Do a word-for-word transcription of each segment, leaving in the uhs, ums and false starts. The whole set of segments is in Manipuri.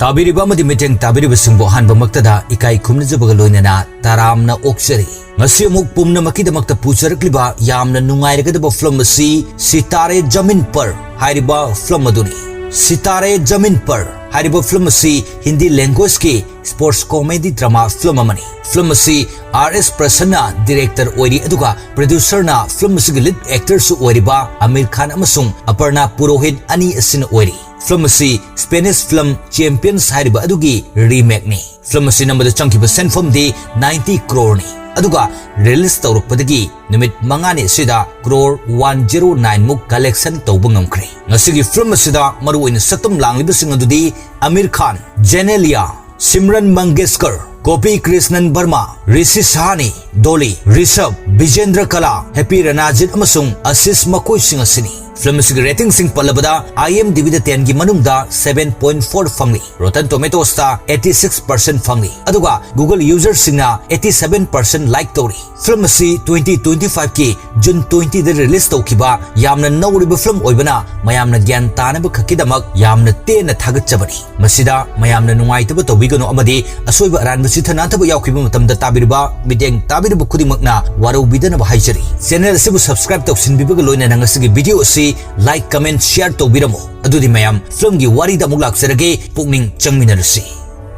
ꯇꯥꯕꯤꯔꯤꯕ ꯑꯃꯗꯤ ꯃꯤꯠꯌꯦꯡ ꯇꯥꯕꯤꯔꯤꯕꯁꯤꯡꯕꯨ ꯑꯍꯥꯟꯕꯃꯛꯇꯗ ꯏꯀꯥꯏ ꯈꯨꯝꯅꯖꯕꯒ ꯂꯣꯏꯅꯅ ꯇꯔꯥꯝꯅ ꯑꯣꯛꯆꯔꯤ꯫ ꯉꯁꯤ ꯑꯃꯨꯛ ꯄꯨꯝꯅꯃꯛꯀꯤꯗꯃꯛꯇ ꯄꯨꯖꯔꯛꯂꯤꯕ ꯌꯥꯝꯅ ꯅꯨꯡꯉꯥꯏꯔꯒꯗꯕ ꯐꯤꯂꯝ ꯑꯁꯤ ꯁꯤꯇꯥꯔꯦ ꯖꯃꯤꯟ ꯄꯔ ꯍꯥꯏꯔꯤꯕ ꯐꯤꯂꯝ ꯑꯗꯨꯅꯤ꯫ ꯁꯤꯇꯥꯔꯦ ꯖꯃꯤꯟ ꯄꯔ ꯍꯥꯏꯔꯤꯕ ꯐꯤꯂꯝ ꯑꯁꯤ ꯍꯤꯟꯗꯤ languageꯒꯤ sports comedy drama ꯐꯤꯂꯝ ꯑꯃꯅꯤ꯫ ꯐꯤꯂꯝ ꯑꯁꯤ R S Prasanna director ꯑꯣꯏꯔꯤ, ꯑꯗꯨꯒ producerꯅ ꯐꯤꯂꯝ ꯑꯁꯤꯒꯤ lead actorꯁꯨ ꯑꯣꯏꯔꯤꯕ ꯑꯃꯤꯔ ꯈꯥꯟ ꯑꯃꯁꯨꯡ ꯑꯄꯔꯅꯥ ꯄꯨꯔꯣꯍꯤꯠ ꯑꯅꯤ ꯑꯁꯤꯅ ꯑꯣꯏꯔꯤ꯫ ꯐꯤꯂꯝ ꯑꯁꯤ Spanish film Champions ꯍꯥꯏꯔꯤꯕ ꯑꯗꯨꯒꯤ remakeꯅꯤ꯫ ꯐꯤꯂꯝ ꯑꯁꯤ ꯅꯝꯕꯗ ꯆꯪꯈꯤꯕ ꯁꯦꯟꯐꯝꯗꯤ ninety croreꯅꯤ, ꯑꯗꯨꯒ release ꯇꯧꯔꯛꯄꯗꯒꯤ ꯅꯨꯃꯤꯠ ꯃꯉꯥꯅꯤ ꯑꯁꯤꯗ crore one zero nine ꯃꯨꯛ collection ꯇꯧꯕ ꯉꯝꯈ꯭ꯔꯦ꯫ ꯉꯁꯤꯒꯤ ꯐꯤꯂꯝ ꯑꯁꯤꯗ ꯃꯔꯨꯑꯣꯏꯅ ꯁꯛꯇꯝ ꯂꯥꯡꯂꯤꯕꯁꯤꯡ ꯑꯗꯨꯗꯤ ꯑꯃꯤꯔ ꯈꯥꯟ, ꯖꯦꯅꯦꯂꯤꯌꯥ, ꯁꯤꯝꯔꯟ ꯃꯪꯒꯦꯁꯀꯔ, ꯒꯣꯄꯤ ꯀ꯭ꯔꯤꯁꯅꯟ ꯕꯔꯃꯥ, ꯔꯤꯁꯤ ꯁꯍꯥꯅꯤ, ꯗꯣꯂꯤ, ꯔꯤꯁꯕ, ꯕꯤꯖꯦꯟꯗ꯭ꯔ ꯀꯂꯥ, ꯍꯦꯄꯤ ꯔꯅꯥꯖꯤꯠ ꯑꯃꯁꯨꯡ ꯑꯁꯤꯁ ꯃꯈꯣꯏꯁꯤꯡ ꯑꯁꯤꯅꯤ꯫ ꯐꯤꯂꯝ ꯑꯁꯤꯒꯤ ratingꯁꯤꯡ ꯄꯜꯂꯕꯗ IMDbꯗ tenꯒꯤ ꯃꯅꯨꯡꯗ seven point four ꯐꯪꯂꯤ꯫ Rotten Tomatoesꯇ eighty six percent ꯐꯪꯂꯤ, ꯑꯗꯨꯒ Google userꯁꯤꯡꯅ eighty seven percent like ꯇꯧꯔꯤ꯫ ꯐꯤꯂꯝ ꯑꯁꯤ twenty twenty fiveꯀꯤ June twentyꯗ release ꯇꯧꯈꯤꯕ ꯌꯥꯝꯅ ꯅꯧꯔꯤꯕ ꯐꯤꯂꯝ ꯑꯣꯏꯕꯅ ꯃꯌꯥꯝꯅ ꯒ꯭ꯌꯥꯟ ꯇꯥꯅꯕ ꯈꯛꯀꯤꯗꯃꯛ ꯌꯥꯝꯅ ꯇꯦꯟꯅ ꯊꯥꯒꯠꯆꯕꯅꯤ꯫ ꯃꯁꯤꯗ ꯃꯌꯥꯝꯅ ꯅꯨꯡꯉꯥꯏꯇꯕ ꯇꯧꯕꯤꯒꯅꯨ, ꯑꯃꯗꯤ ꯑꯁꯣꯏꯕ ꯑꯔꯥꯟꯕ ꯆꯤꯊ ꯅꯥꯊꯕ ꯌꯥꯎꯈꯤꯕ ꯃꯇꯝꯗ ꯇꯥꯕꯤꯔꯤꯕ ꯃꯤꯠꯌꯦꯡ ꯇꯥꯕꯤꯔꯤꯕ ꯈꯨꯗꯤꯡꯃꯛꯅ ꯋꯥꯔꯧꯕꯤꯗꯅꯕ ꯍꯥꯏꯖꯔꯤ꯫ Channel ꯑꯁꯤꯕꯨ subscribe ꯇꯧꯁꯤꯟꯕꯤꯕꯒ ꯂꯣꯏꯅꯅ ꯉꯁꯤꯒꯤ video ꯑꯁꯤ like, comment, share ꯇꯧꯕꯤꯔꯝꯃꯨ꯫ ꯑꯗꯨꯗꯤ ꯃꯌꯥꯝ ꯐꯤꯂꯝꯒꯤ ꯋꯥꯔꯤꯗ ꯑꯃꯨꯛ ꯂꯥꯛꯆꯔꯒꯦ, ꯄꯨꯛꯅꯤꯡ ꯆꯪꯃꯤꯟꯅꯔꯁꯤ꯫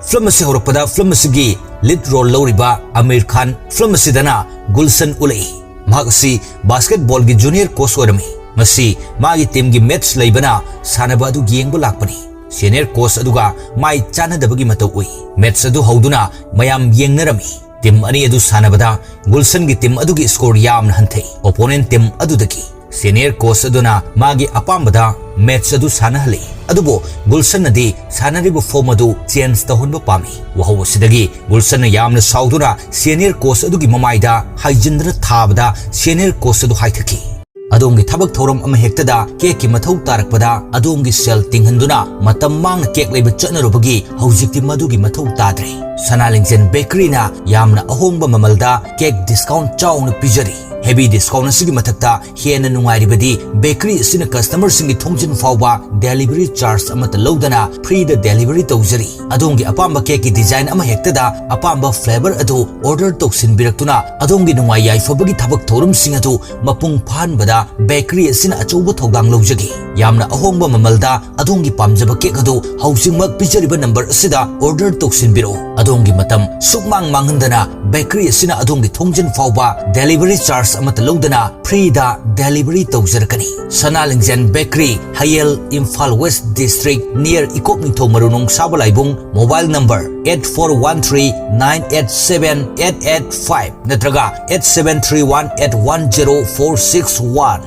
ꯐꯤꯂꯝ ꯑꯁꯤ ꯍꯧꯔꯛꯄꯗ ꯐꯤꯂꯝ ꯑꯁꯤꯒꯤ lead role ꯂꯧꯔꯤꯕ ꯑꯃꯤꯔ ꯈꯥꯟ ꯐꯤꯂꯝ ꯑꯁꯤꯗꯅ ꯒꯨꯜꯁꯟ ꯎꯠꯂꯛꯏ꯫ ꯃꯍꯥꯛ ꯑꯁꯤ basketballꯒꯤ junior coach ꯑꯣꯏꯔꯝꯃꯤ꯫ ꯉꯁꯤ ꯃꯥꯒꯤ teamꯒꯤ match ꯂꯩꯕꯅ ꯁꯥꯟꯅꯕ ꯑꯗꯨ ꯌꯦꯡꯕ ꯂꯥꯛꯄꯅꯤ꯫ Senior coach ꯑꯗꯨꯒ ꯃꯥꯏ ꯆꯥꯟꯅꯗꯕꯒꯤ ꯃꯇꯧ ꯎꯏ꯫ Match ꯑꯗꯨ ꯍꯧꯗꯨꯅ ꯃꯌꯥꯝ ꯌꯦꯡꯅꯔꯝꯃꯤ꯫ Team ꯑꯅꯤ ꯑꯗꯨ ꯁꯥꯟꯅꯕꯗ ꯒꯨꯜꯁꯟꯒꯤ team ꯑꯗꯨꯒꯤ score ꯌꯥꯝꯅ ꯍꯟꯊꯩ opponent team ꯑꯗꯨꯗꯒꯤ꯫ Senior coach ꯑꯗꯨꯅ ꯃꯥꯒꯤ ꯑꯄꯥꯝꯕꯗ match ꯑꯗꯨ ꯁꯥꯟꯅꯍꯜꯂꯤ꯫ ꯑꯗꯨꯕꯨ ꯒꯨꯜꯁꯟꯅꯗꯤ ꯁꯥꯟꯅꯔꯤꯕ form ꯑꯗꯨ change ꯇꯧꯍꯟꯕ ꯄꯥꯝꯃꯤ꯫ ꯋꯥꯍꯧ ꯑꯁꯤꯗꯒꯤ ꯒꯨꯜꯁꯟꯅ ꯌꯥꯝꯅ ꯁꯥꯎꯗꯨꯅ senior coach ꯑꯗꯨꯒꯤ ꯃꯃꯥꯏꯗ ꯍꯥꯏꯖꯤꯟꯗꯨꯅ ꯊꯥꯕꯗ senior coach ꯑꯗꯨ ꯍꯥꯏꯊꯈꯤ꯫ "ꯑꯗꯣꯝꯒꯤ ꯊꯕꯛ ꯊꯧꯔꯝ ꯑꯃ ꯍꯦꯛꯇꯗ cakeꯀꯤ ꯃꯊꯧ ꯇꯥꯔꯛꯄꯗ ꯑꯗꯣꯝꯒꯤ ꯁꯦꯜ ꯇꯤꯡꯍꯟꯗꯨꯅ ꯃꯇꯝ ꯃꯥꯡꯅ cake ꯂꯩꯕ ꯆꯠꯅꯔꯨꯕꯒꯤ ꯍꯧꯖꯤꯛꯇꯤ ꯃꯗꯨꯒꯤ ꯃꯊꯧ ꯇꯥꯗ꯭ꯔꯦ꯫ ꯁꯅꯥ ꯂꯤꯡꯖꯦꯜ bakeryꯅ ꯌꯥꯝꯅ ꯑꯍꯣꯡꯕ ꯃꯃꯜꯗ cake discount ꯆꯥꯎꯅ ꯄꯤꯖꯔꯤ꯫ Heavy discount ꯑꯁꯤꯒꯤ ꯃꯊꯛꯇ ꯍꯦꯟꯅ ꯅꯨꯡꯉꯥꯏꯔꯤꯕꯗꯤ bakery ꯑꯁꯤꯅ customerꯁꯤꯡꯒꯤ ꯊꯣꯡꯖꯤꯟ ꯐꯥꯎꯕ delivery charge ꯑꯃꯠꯇ ꯂꯧꯗꯅ freeꯗ delivery ꯇꯧꯖꯔꯤ꯫ ꯑꯗꯣꯝꯒꯤ ꯑꯄꯥꯝꯕ cakeꯀꯤ design ꯑꯃ ꯍꯦꯛꯇꯗ ꯑꯄꯥꯝꯕ flavor ꯑꯗꯨ order ꯇꯧꯁꯤꯟꯕꯤꯔꯛꯇꯨꯅ ꯑꯗꯣꯝꯒꯤ ꯅꯨꯡꯉꯥꯏ ꯌꯥꯏꯐꯕꯒꯤ ꯊꯕꯛ ꯊꯧꯔꯝꯁꯤꯡ ꯑꯗꯨ ꯃꯄꯨꯡ ꯐꯥꯍꯟꯕꯗ bakery ꯑꯁꯤꯅ ꯑꯆꯧꯕ ꯊꯧꯗꯥꯡ ꯂꯧꯖꯒꯦ꯫ ꯌꯥꯝꯅ ꯑꯍꯣꯡꯕ ꯃꯃꯜꯗ ꯑꯗꯣꯝꯒꯤ ꯄꯥꯝꯖꯕ cake ꯑꯗꯨ ꯍꯧꯖꯤꯛꯃꯛ ꯄꯤꯖꯔꯤꯕ number ꯑꯁꯤꯗ order ꯇꯧꯁꯤꯟꯕꯤꯔꯛꯎ꯫ ꯑꯗꯣꯝꯒꯤ ꯃꯇꯝ ꯁꯨꯛꯃꯥꯡ ꯃꯥꯡꯍꯟꯗꯅ bakery ꯑꯁꯤꯅ ꯑꯗꯣꯝꯒꯤ ꯊꯣꯡꯖꯤꯟ ꯐꯥꯎꯕ delivery charge ꯑꯃꯠꯇ ꯂꯧꯗꯅ freeꯗ delivery ꯇꯧꯖꯔꯛꯀꯅꯤ꯫ ꯁꯅꯥ ꯂꯤꯡꯖꯦꯜ bakery, ꯍꯌꯦꯜ, Imphal West District, near ꯏꯀꯣꯛ ꯅꯤꯡꯊꯧ ꯃꯔꯨ ꯅꯣꯡꯁꯥꯕ ꯂꯥꯏꯕꯨꯡ, mobile number eight four one three nine eight seven eight eight five ꯅꯠꯇ꯭ꯔꯒ eight seven three one eight one zero four six one꯫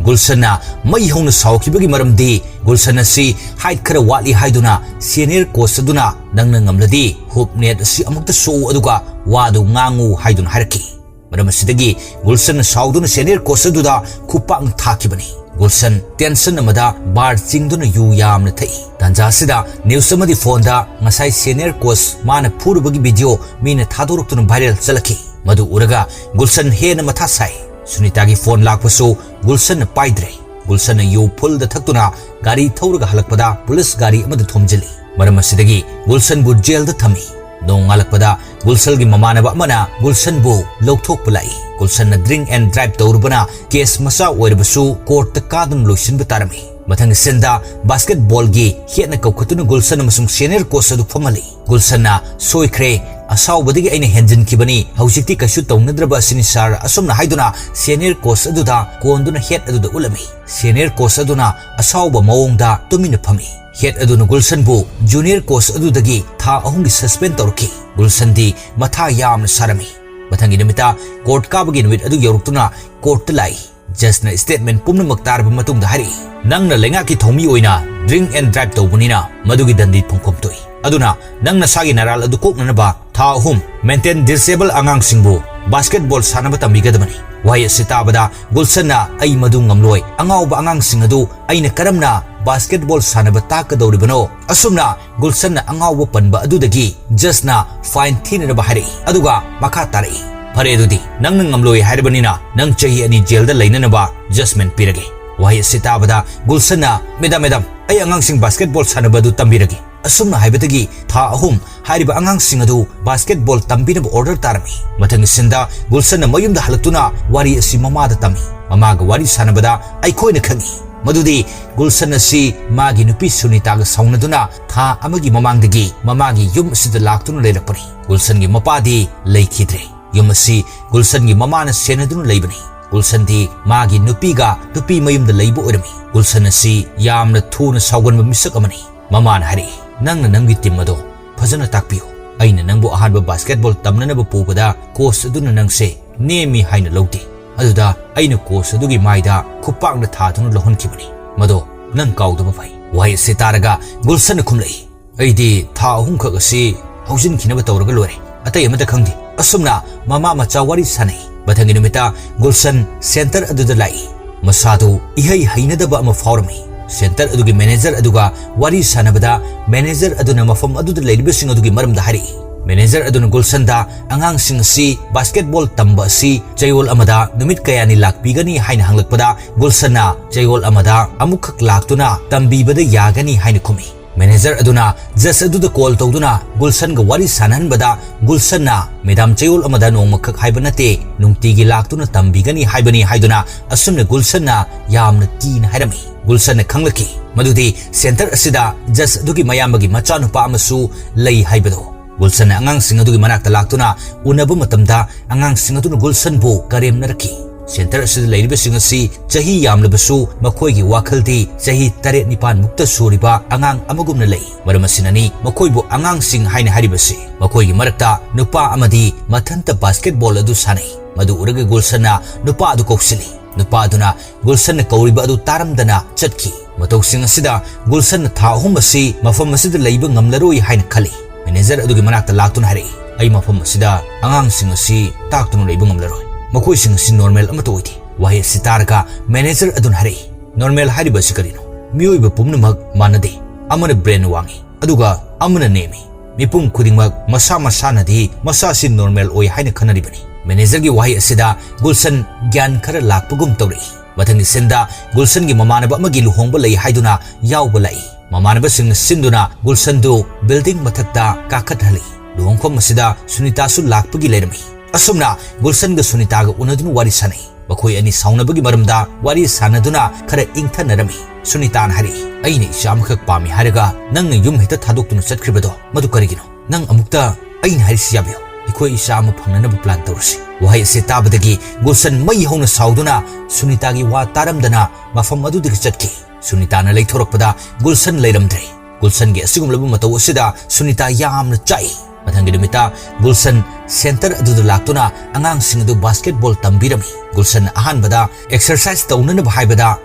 ꯒꯨꯜꯁꯟꯅ ꯃꯩ ꯍꯧꯅ ꯁꯥꯎꯈꯤꯕꯒꯤ ꯃꯔꯝꯗꯤ ꯒꯨꯜꯁꯟ ꯑꯁꯤ height ꯈꯔ ꯋꯥꯠꯂꯤ ꯍꯥꯏꯗꯨꯅ senior coach ꯑꯗꯨꯅ "ꯅꯪꯅ ꯉꯝꯂꯗꯤ hoop net ꯑꯁꯤ ꯑꯃꯨꯛꯇ ꯁꯣꯛꯎ ꯑꯗꯨꯒ ꯋꯥꯗꯨ ꯉꯥꯡꯉꯨ" ꯍꯥꯏꯗꯨꯅ ꯍꯥꯏꯔꯛꯈꯤ꯫ ꯃꯔꯝ ꯑꯁꯤꯗꯒꯤ ꯒꯨꯜꯁꯟꯅ ꯁꯥꯎꯗꯨꯅ senior coach ꯑꯗꯨꯗ ꯈꯨꯄꯥꯛꯅ ꯊꯥꯈꯤꯕꯅꯤ꯫ ꯒꯨꯜꯁꯟ tension ꯑꯃꯗ bar ꯆꯤꯡꯗꯨꯅ ꯌꯨ ꯌꯥꯝꯅ ꯊꯛꯏ꯫ ꯇꯥꯟꯖꯥ ꯑꯁꯤꯗ news ꯑꯃꯗꯤ phoneꯗ ꯉꯁꯥꯏ senior coach ꯃꯥꯅ ꯐꯨꯔꯨꯕꯒꯤ video ꯃꯤꯅ ꯊꯥꯗꯣꯔꯛꯇꯨꯅ viral ꯆꯠꯂꯛꯈꯤ꯫ ꯃꯗꯨ ꯎꯔꯒ ꯒꯨꯜꯁꯟ ꯍꯦꯟꯅ ꯃꯊꯥ ꯁꯥꯏ꯫ ꯁꯨꯅꯤꯇꯥꯒꯤ phone ꯂꯥꯛꯄꯁꯨ ꯒꯨꯜꯁꯟꯅ ꯄꯥꯏꯗ꯭ꯔꯦ꯫ ꯒꯨꯜꯁꯟꯅ ꯌꯨ fullꯗ ꯊꯛꯇꯨꯅ ꯒꯥꯔꯤ ꯊꯧꯔꯒ ꯍꯜꯂꯛꯄꯗ police ꯒꯥꯔꯤ ꯑꯃꯗ ꯊꯣꯝꯖꯤꯜꯂꯤ꯫ ꯃꯔꯝ ꯑꯁꯤꯗꯒꯤ ꯒꯨꯜꯁꯟꯕꯨ jailꯗ ꯊꯝꯃꯤ꯫ ꯅꯣꯡꯉꯥꯜꯂꯛꯄꯗ ꯒꯨꯜꯁꯟꯒꯤ ꯃꯃꯥꯟꯅꯕ ꯑꯃꯅ ꯒꯨꯜꯁꯟꯕꯨ ꯂꯧꯊꯣꯛꯄ ꯂꯥꯛꯏ꯫ ꯒꯨꯜꯁꯟꯅ drink and drive ꯇꯧꯔꯨꯕꯅ case ꯃꯆꯥ ꯑꯣꯏꯔꯕꯁꯨ courtꯇ ꯀꯥꯗꯨꯅ ꯂꯣꯏꯁꯤꯟꯕ ꯇꯥꯔꯝꯃꯤ꯫ ꯃꯊꯪꯒꯤ sceneꯗ basketballꯒꯤ ꯍꯦꯠꯅ ꯀꯧꯈꯠꯇꯨꯅ ꯒꯨꯜꯁꯟ ꯑꯃꯁꯨꯡ senior coach ꯑꯗꯨ ꯐꯝꯍꯜꯂꯤ꯫ ꯒꯨꯜꯁꯟꯅ "ꯁꯣꯏꯈ꯭ꯔꯦ, ꯑꯁꯥꯎꯕꯗꯒꯤ ꯑꯩꯅ ꯍꯦꯟꯖꯤꯟꯈꯤꯕꯅꯤ, ꯍꯧꯖꯤꯛꯇꯤ ꯀꯩꯁꯨ ꯇꯧꯅꯗ꯭ꯔꯕ ꯑꯁꯤꯅꯤ sir" ꯑꯁꯨꯝꯅ ꯍꯥꯏꯗꯨꯅ senior coach ꯑꯗꯨꯗ ꯀꯣꯟꯗꯨꯅ ꯍꯦꯠ ꯑꯗꯨꯗ ꯎꯠꯂꯝꯃꯤ꯫ Senior coach ꯑꯗꯨꯅ ꯑꯁꯥꯎꯕ ꯃꯑꯣꯡꯗ ꯇꯨꯃꯤꯟꯅ ꯐꯝꯃꯤ꯫ ꯍꯦꯠ ꯑꯗꯨꯅ ꯒꯨꯜꯁꯟꯕꯨ junior coach ꯑꯗꯨꯗꯒꯤ ꯊꯥ ꯑꯍꯨꯝꯒꯤ suspend ꯇꯧꯔꯛꯈꯤ꯫ ꯒꯨꯜꯁꯟꯗꯤ ꯃꯊꯥ ꯌꯥꯝꯅ ꯁꯥꯔꯝꯃꯤ꯫ ꯃꯊꯪꯒꯤ ꯅꯨꯃꯤꯠꯇ court ꯀꯥꯕꯒꯤ ꯅꯨꯃꯤꯠ ꯑꯗꯨ ꯌꯧꯔꯛꯇꯨꯅ courtꯇ ꯂꯥꯛꯏ꯫ Judgeꯅ statement ꯄꯨꯝꯅꯃꯛ ꯇꯥꯔꯕ ꯃꯇꯨꯡꯗ ꯍꯥꯏꯔꯛꯏ, "ꯅꯪꯅ ꯂꯩꯉꯥꯛꯀꯤ ꯊꯧꯃꯤ ꯑꯣꯏꯅ drink and drive ꯇꯧꯕꯅꯤꯅ ꯃꯗꯨꯒꯤ ꯗꯟꯗꯤ ꯐꯪꯐꯝ ꯊꯣꯛꯏ꯫ ꯑꯗꯨꯅ ꯅꯪ ꯅꯁꯥꯒꯤ ꯅꯔꯥꯜ ꯑꯗꯨ ꯀꯣꯛꯅꯅꯕ ꯊꯥ ꯑꯍꯨꯝ mental disable ꯑꯉꯥꯡꯁꯤꯡꯕꯨ basketball ꯁꯥꯟꯅꯕ ꯇꯝꯕꯤꯒꯗꯕꯅꯤ꯫" ꯋꯥꯍꯩ ꯑꯁꯤ ꯇꯥꯕꯗ ꯒꯨꯜꯁꯟꯅ "ꯑꯩ ꯃꯗꯨ ꯉꯝꯂꯣꯏ꯫ ꯑꯉꯥꯎꯕ ꯑꯉꯥꯡꯁꯤꯡ ꯑꯗꯨ ꯑꯩꯅ ꯀꯔꯝꯅ basketball ꯁꯥꯟꯅꯕ ꯇꯥꯛꯀꯗꯧꯔꯤꯕꯅꯣ?" ꯑꯁꯨꯝꯅ ꯒꯨꯜꯁꯟꯅ ꯑꯉꯥꯎꯕ ꯄꯟꯕ ꯑꯗꯨꯗꯒꯤ judgeꯅ fine ꯊꯤꯅꯅꯕ ꯍꯥꯏꯔꯛꯏ꯫ ꯑꯗꯨꯒ ꯃꯈꯥ ꯇꯥꯔꯛꯏ, "ꯐꯔꯦ, ꯑꯗꯨꯗꯤ ꯅꯪꯅ ꯉꯝꯂꯣꯏ ꯍꯥꯏꯔꯕꯅꯤꯅ ꯅꯪ ꯆꯍꯤ ꯑꯅꯤ ꯖꯦꯜꯗ ꯂꯩꯅꯅꯕ ꯖꯖꯃꯦꯟ ꯄꯤꯔꯒꯦ"꯫ ꯋꯥꯍꯩ ꯑꯁꯤ ꯇꯥꯕꯗ ꯒꯨꯜꯁꯟꯅ, "ꯃꯦꯗꯥꯝ, ꯃꯦꯗꯥꯝ, ꯑꯩ ꯑꯉꯥꯡꯁꯤꯡ ꯕꯥꯁꯀꯦꯠꯕꯣꯜ ꯁꯥꯟꯅꯕ ꯑꯗꯨ ꯇꯝꯕꯤꯔꯒꯦ"꯫ ꯑꯁꯨꯝꯅ ꯍꯥꯏꯕꯗꯒꯤ ꯊꯥ ꯑꯍꯨꯝ ꯍꯥꯏꯔꯤꯕ ꯑꯉꯥꯡꯁꯤꯡ ꯑꯗꯨ ꯕꯥꯁꯀꯦꯠꯕꯣꯜ ꯇꯝꯕꯤꯅꯕ ꯑꯣꯔꯗꯔ ꯇꯥꯔꯝꯃꯤ꯫ ꯃꯊꯪꯒꯤ ꯁꯤꯟꯗ ꯒꯨꯜꯁꯟꯅ ꯃꯌꯨꯝꯗ ꯍꯜꯂꯛꯇꯨꯅ ꯋꯥꯔꯤ ꯑꯁꯤ ꯃꯃꯥꯗ ꯇꯝꯃꯤ꯫ ꯃꯃꯥꯒ ꯋꯥꯔꯤ ꯁꯥꯟꯅꯕꯗ, ꯑꯩꯈꯣꯏꯅ ꯈꯪꯏ ꯃꯗꯨꯗꯤ ꯒꯨꯜꯁꯟ ꯑꯁꯤ ꯃꯥꯒꯤ ꯅꯨꯄꯤ ꯁꯨꯅꯤꯇꯥꯒ ꯁꯥꯎꯅꯗꯨꯅ ꯊꯥ ꯑꯃꯒꯤ ꯃꯃꯥꯡꯗꯒꯤ ꯃꯃꯥꯒꯤ ꯌꯨꯝ ꯑꯁꯤꯗ ꯂꯥꯛꯇꯨꯅ ꯂꯩꯔꯛꯄꯅꯤ꯫ ꯒꯨꯜꯁꯟꯒꯤ ꯃꯄꯥꯗꯤ ꯂꯩꯈꯤꯗ꯭ꯔꯦ꯫ ꯌꯨꯝ ꯑꯁꯤ ꯒꯨꯜꯁꯟꯒꯤ ꯃꯃꯥꯅ ꯁꯦꯟꯅꯗꯨꯅ ꯂꯩꯕꯅꯤ꯫ ꯒꯨꯜꯁꯟꯗꯤ ꯃꯥꯒꯤ ꯅꯨꯄꯤꯒ ꯅꯨꯄꯤ ꯃꯌꯨꯝꯗ ꯂꯩꯕ ꯑꯣꯏꯔꯝꯃꯤ꯫ ꯒꯨꯜꯁꯟ ꯑꯁꯤ ꯌꯥꯝꯅ ꯊꯨꯅ ꯁꯥꯎꯒꯟꯕ ꯃꯤꯁꯛ ꯑꯃꯅꯤ꯫ ꯃꯃꯥꯅ ꯍꯥꯏꯔꯛꯏ, "ꯅꯪꯅ ꯅꯪꯒꯤ ꯇꯤꯝ ꯑꯗꯣ ꯐꯖꯅ ꯇꯥꯛꯄꯤꯌꯨ꯫ ꯑꯩꯅ ꯅꯪꯕꯨ ꯑꯍꯥꯟꯕ ꯕꯥꯁꯀꯦꯠꯕꯣꯜ ꯇꯝꯅꯅꯕ ꯄꯨꯕꯗ ꯀꯣꯆ ꯑꯗꯨꯅ ꯅꯪꯁꯦ ꯅꯦꯝꯃꯤ ꯍꯥꯏꯅ ꯂꯧꯗꯦ꯫ ꯑꯗꯨꯗ ꯑꯩꯅ ꯀꯣꯆ ꯑꯗꯨꯒꯤ ꯃꯥꯏꯗ ꯈꯨꯄꯥꯛꯅ ꯊꯥꯗꯨꯅ ꯂꯧꯍꯟꯈꯤꯕꯅꯤ꯫ ꯃꯗꯣ ꯅꯪ ꯀꯥꯎꯗꯕ ꯐꯩ"꯫ ꯋꯥꯍꯩ ꯑꯁꯤ ꯇꯥꯔꯒ ꯒꯨꯜꯁꯟꯅ ꯈꯨꯝꯂꯛꯏ, "ꯑꯩꯗꯤ ꯊꯥ ꯑꯍꯨꯝꯈꯛ ꯑꯁꯤ ꯍꯧꯖꯤꯟꯈꯤꯅꯕ ꯇꯧꯔꯒ ꯂꯣꯏꯔꯦ, ꯑꯇꯩ ꯑꯃꯠꯇ ꯈꯪꯗꯦ"꯫ ꯑꯁꯨꯝꯅ ꯃꯃꯥ ꯃꯆꯥ ꯋꯥꯔꯤ ꯁꯥꯟꯅꯩ꯫ ꯃꯊꯪꯒꯤ ꯅꯨꯃꯤꯠꯇ ꯒꯨꯜꯁꯟ ꯁꯦꯟꯇꯔ ꯑꯗꯨꯗ ꯂꯥꯛꯏ꯫ ꯃꯁꯥꯗꯨ ꯏꯍꯩ ꯍꯩꯅꯗꯕ ꯑꯃ ꯐꯥꯎꯔꯝꯃꯤ꯫ ꯁꯦꯟꯇꯔ ꯑꯗꯨꯒꯤ ꯃꯦꯅꯦꯖꯔ ꯑꯗꯨꯒ ꯋꯥꯔꯤ ꯁꯥꯟꯅꯕꯗ ꯃꯦꯅꯦꯖꯔ ꯑꯗꯨꯅ ꯃꯐꯝ ꯑꯗꯨꯗ ꯂꯩꯔꯤꯕꯁꯤꯡ ꯑꯗꯨꯒꯤ ꯃꯔꯝꯗ ꯍꯥꯏꯔꯛꯏ꯫ ꯃꯦꯅꯦꯖꯔ ꯑꯗꯨꯅ ꯒꯨꯜꯁꯟꯗ ꯑꯉꯥꯡꯁꯤꯡ ꯑꯁꯤ ꯕꯥꯁꯀꯦꯠꯕꯣꯜ ꯇꯝꯕ ꯑꯁꯤ ꯆꯌꯣꯜ ꯑꯃꯗ ꯅꯨꯃꯤꯠ ꯀꯌꯥꯅꯤ ꯂꯥꯛꯄꯤꯒꯅꯤ ꯍꯥꯏꯅ ꯍꯪꯂꯛꯄꯗ, ꯒꯨꯜꯁꯟꯅ ꯆꯌꯣꯜ ꯑꯃꯗ ꯑꯃꯨꯛꯈꯛ ꯂꯥꯛꯇꯨꯅ ꯇꯝꯕꯤꯕꯗ ꯌꯥꯒꯅꯤ ꯍꯥꯏꯅ ꯈꯨꯝꯃꯤ꯫ ꯃꯦꯅꯦꯖꯔ ꯑꯗꯨꯅ ꯖꯖ ꯑꯗꯨꯗ ꯀꯣꯜ ꯇꯧꯗꯨꯅ ꯒꯨꯜꯁꯟꯒ ꯋꯥꯔꯤ ꯁꯥꯟꯅꯍꯟꯕꯗ, ꯒꯨꯜꯁꯟꯅ, "ꯃꯦꯗꯥꯝ, ꯆꯌꯣꯜ ꯑꯃꯗ ꯅꯣꯡꯃꯈꯛ ꯍꯥꯏꯕ ꯅꯠꯇꯦ, ꯅꯨꯡꯇꯤꯒꯤ ꯂꯥꯛꯇꯨꯅ ꯇꯝꯕꯤꯒꯅꯤ ꯍꯥꯏꯕꯅꯤ" ꯍꯥꯏꯗꯨꯅ ꯑꯁꯨꯝꯅ ꯒꯨꯜꯁꯟꯅ ꯌꯥꯝꯅ ꯀꯤꯅ ꯍꯥꯏꯔꯝꯃꯤ꯫ ꯒꯨꯜꯁꯟꯅ ꯈꯪꯂꯛꯈꯤ ꯃꯗꯨꯗꯤ ꯁꯦꯟꯇꯔ ꯑꯁꯤꯗ ꯖꯖ ꯑꯗꯨꯒꯤ ꯃꯌꯥꯝꯕꯒꯤ ꯃꯆꯥꯅꯨꯄꯥ ꯑꯃꯁꯨ ꯂꯩ ꯍꯥꯏꯕꯗꯣ꯫ ꯒꯨꯜꯁꯟꯅ ꯑꯉꯥꯡꯁꯤꯡ ꯑꯗꯨꯒꯤ ꯃꯅꯥꯛꯇ ꯂꯥꯛꯇꯨꯅ ꯎꯅꯕ ꯃꯇꯝꯗ, ꯑꯉꯥꯡꯁꯤꯡ ꯑꯗꯨꯅ ꯒꯨꯜꯁꯟꯕꯨ ꯀꯔꯦꯝꯅꯔꯛꯈꯤ꯫ ꯁꯦꯟꯇꯔ ꯑꯁꯤꯗ ꯂꯩꯔꯤꯕꯁꯤꯡ ꯑꯁꯤ ꯆꯍꯤ ꯌꯥꯝꯂꯕꯁꯨ ꯃꯈꯣꯏꯒꯤ ꯋꯥꯈꯜꯗꯤ ꯆꯍꯤ ꯇꯔꯦꯠ ꯅꯤꯄꯥꯟ ꯃꯨꯛꯇ ꯁꯨꯔꯤꯕ ꯑꯉꯥꯡ ꯑꯃꯒꯨꯝꯅ ꯂꯩ꯫ ꯃꯔꯝ ꯑꯁꯤꯅꯅꯤ ꯃꯈꯣꯏꯕꯨ ꯑꯉꯥꯡꯁꯤꯡ ꯍꯥꯏꯅ ꯍꯥꯏꯔꯤꯕꯁꯤ꯫ ꯃꯈꯣꯏꯒꯤ ꯃꯔꯛꯇ ꯅꯨꯄꯥ ꯑꯃꯗꯤ ꯃꯊꯟꯇ ꯕꯥꯁꯀꯦꯠꯕꯣꯜ ꯑꯗꯨ ꯁꯥꯟꯅꯩ꯫ ꯃꯗꯨ ꯎꯔꯒ ꯒꯨꯜꯁꯟꯅ ꯅꯨꯄꯥ ꯑꯗꯨ ꯀꯧꯁꯤꯜꯂꯤ꯫ ꯅꯨꯄꯥ ꯑꯗꯨꯅ ꯒꯨꯜꯁꯟꯅ ꯀꯧꯔꯤꯕ ꯑꯗꯨ ꯇꯥꯔꯝꯗꯅ ꯆꯠꯈꯤ꯫ ꯃꯇꯧꯁꯤꯡ ꯑꯁꯤꯗ ꯒꯨꯜꯁꯟꯅ ꯊꯥ ꯑꯍꯨꯝ ꯑꯁꯤ ꯃꯐꯝ ꯑꯁꯤꯗ ꯂꯩꯕ ꯉꯝꯂꯔꯣꯏ ꯍꯥꯏꯅ ꯈꯜꯂꯤ꯫ ꯃꯦꯅꯦꯖꯔ ꯑꯗꯨꯒꯤ ꯃꯅꯥꯛꯇ ꯂꯥꯛꯇꯨꯅ ꯍꯥꯏꯔꯛꯏ, "ꯑꯩ ꯃꯐꯝ ꯑꯁꯤꯗ ꯑꯉꯥꯡꯁꯤꯡ ꯑꯁꯤ ꯇꯥꯛꯇꯨꯅ ꯂꯩꯕ ꯉꯝꯂꯔꯣꯏ꯫ ꯃꯈꯣꯏꯁꯤꯡ ꯑꯁꯤ ꯅꯣꯔꯃꯦꯜ ꯑꯃꯠꯇ ꯑꯣꯏꯗꯦ"꯫ ꯋꯥꯍꯩ ꯑꯁꯤ ꯇꯥꯔꯒ ꯃꯦꯅꯦꯖꯔ ꯑꯗꯨꯅ ꯍꯥꯏꯔꯛꯏ, "ꯅꯣꯔꯃꯦꯜ ꯍꯥꯏꯔꯤꯕ ꯑꯁꯤ ꯀꯔꯤꯅꯣ? ꯃꯤꯑꯣꯏꯕ ꯄꯨꯝꯅꯃꯛ ꯃꯥꯟꯅꯗꯦ꯫ ꯑꯃꯅ ꯕ꯭ꯔꯦꯟ ꯋꯥꯡꯏ, ꯑꯗꯨꯒ ꯑꯃꯅ ꯅꯦꯝꯃꯤ꯫ ꯃꯤꯄꯨꯝ ꯈꯨꯗꯤꯡꯃꯛ ꯃꯁꯥ ꯃꯁꯥꯅꯗꯤ ꯃꯁꯥꯁꯤ ꯅꯣꯔꯃꯦꯜ ꯑꯣꯏ ꯍꯥꯏꯅ ꯈꯟꯅꯔꯤꯕꯅꯤ"꯫ ꯃꯦꯅꯦꯖꯔꯒꯤ ꯋꯥꯍꯩ ꯑꯁꯤꯗ ꯒꯨꯜꯁꯟ ꯒ꯭ꯌꯥꯟ ꯈꯔ ꯂꯥꯛꯄꯒꯨꯝ ꯇꯧꯔꯛꯏ꯫ ꯃꯊꯪꯒꯤ ꯁꯤꯟꯗ ꯒꯨꯜꯁꯟꯒꯤ ꯃꯃꯥꯟꯅꯕ ꯑꯃꯒꯤ ꯂꯨꯍꯣꯡꯕ ꯂꯩ ꯍꯥꯏꯗꯨꯅ ꯌꯥꯎꯕ ꯂꯥꯛꯏ꯫ ꯃꯃꯥꯟꯅꯕꯁꯤꯡꯅ ꯁꯤꯟꯗꯨꯅ ꯒꯨꯜꯁꯟꯗꯨ ꯕꯤꯜꯗꯤꯡ ꯃꯊꯛꯇ ꯀꯥꯈꯠꯍꯜꯂꯤ꯫ ꯂꯨꯍꯣꯡꯐꯝ ꯑꯁꯤꯗ ꯁꯨꯅꯤꯇꯥꯁꯨ ꯂꯥꯛꯄꯒꯤ ꯂꯩꯔꯝꯃꯤ꯫ ꯑꯁꯨꯝꯅ ꯒꯨꯜꯁꯟꯒ ꯁꯨꯅꯤꯇꯥꯒ ꯎꯅꯗꯨꯅ ꯋꯥꯔꯤ ꯁꯥꯟꯅꯩ꯫ ꯃꯈꯣꯏ ꯑꯅꯤ ꯁꯥꯎꯅꯕꯒꯤ ꯃꯔꯝꯗ ꯋꯥꯔꯤ ꯁꯥꯟꯅꯗꯨꯅ ꯈꯔ ꯏꯪꯊꯅꯔꯝꯃꯤ꯫ ꯁꯨꯅꯤꯇꯥꯅ ꯍꯥꯏꯔꯛꯏ, "ꯑꯩꯅ ꯏꯆꯥ ꯑꯃꯈꯛ ꯄꯥꯝꯃꯤ ꯍꯥꯏꯔꯒ ꯅꯪꯅ ꯌꯨꯝ ꯍꯦꯛꯇ ꯊꯥꯗꯣꯛꯇꯨꯅ ꯆꯠꯈ꯭ꯔꯤꯕꯗꯣ ꯃꯗꯨ ꯀꯔꯤꯒꯤꯅꯣ? ꯅꯪ ꯑꯃꯨꯛꯇ ꯑꯩꯅ ꯍꯥꯏꯔꯤꯁꯤ ꯌꯥꯕꯤꯌꯨ꯫ ꯑꯩꯈꯣꯏ ꯏꯆꯥ ꯑꯃ ꯐꯪꯅꯅꯕ ꯄ꯭ꯂꯥꯟ ꯇꯧꯔꯁꯤ꯫" ꯋꯥꯍꯩ ꯑꯁꯤ ꯇꯥꯕꯗꯒꯤ ꯒꯨꯜꯁꯟ ꯃꯩ ꯍꯧꯅ ꯁꯥꯎꯗꯨꯅ ꯁꯨꯅꯤꯇꯥꯒꯤ ꯋꯥ ꯇꯥꯔꯝꯗꯅ ꯃꯐꯝ ꯑꯗꯨꯗꯒꯤ ꯆꯠꯈꯤ꯫ ꯁꯨꯅꯤꯇꯥꯅ ꯂꯩꯊꯣꯔꯛꯄꯗ ꯒꯨꯜꯁꯟ ꯂꯩꯔꯝꯗ꯭ꯔꯦ꯫ ꯒꯨꯜꯁꯟꯒꯤ ꯑꯁꯤꯒꯨꯝꯂꯕ ꯃꯇꯧ ꯑꯁꯤꯗ ꯁꯨꯅꯤꯇꯥ ꯌꯥꯝꯅ ꯆꯥꯛꯏ꯫ ꯃꯊꯪꯒꯤ ꯅꯨꯃꯤꯠꯇ ꯒꯨꯜꯁꯟ ꯁꯦꯟꯇꯔ ꯑꯗꯨꯗ ꯂꯥꯛꯇꯨꯅ ꯑꯉꯥꯡꯁꯤꯡ ꯑꯗꯨ ꯕꯥꯁꯀꯦꯠꯕꯣꯜ ꯇꯝꯕꯤꯔꯝꯃꯤ꯫ ꯒꯨꯜꯁꯟꯅ ꯑꯍꯥꯟꯕꯗ ꯑꯦꯛꯁꯔꯁꯥꯏꯁ ꯇꯧꯅꯅꯕ ꯍꯥꯏꯕꯗ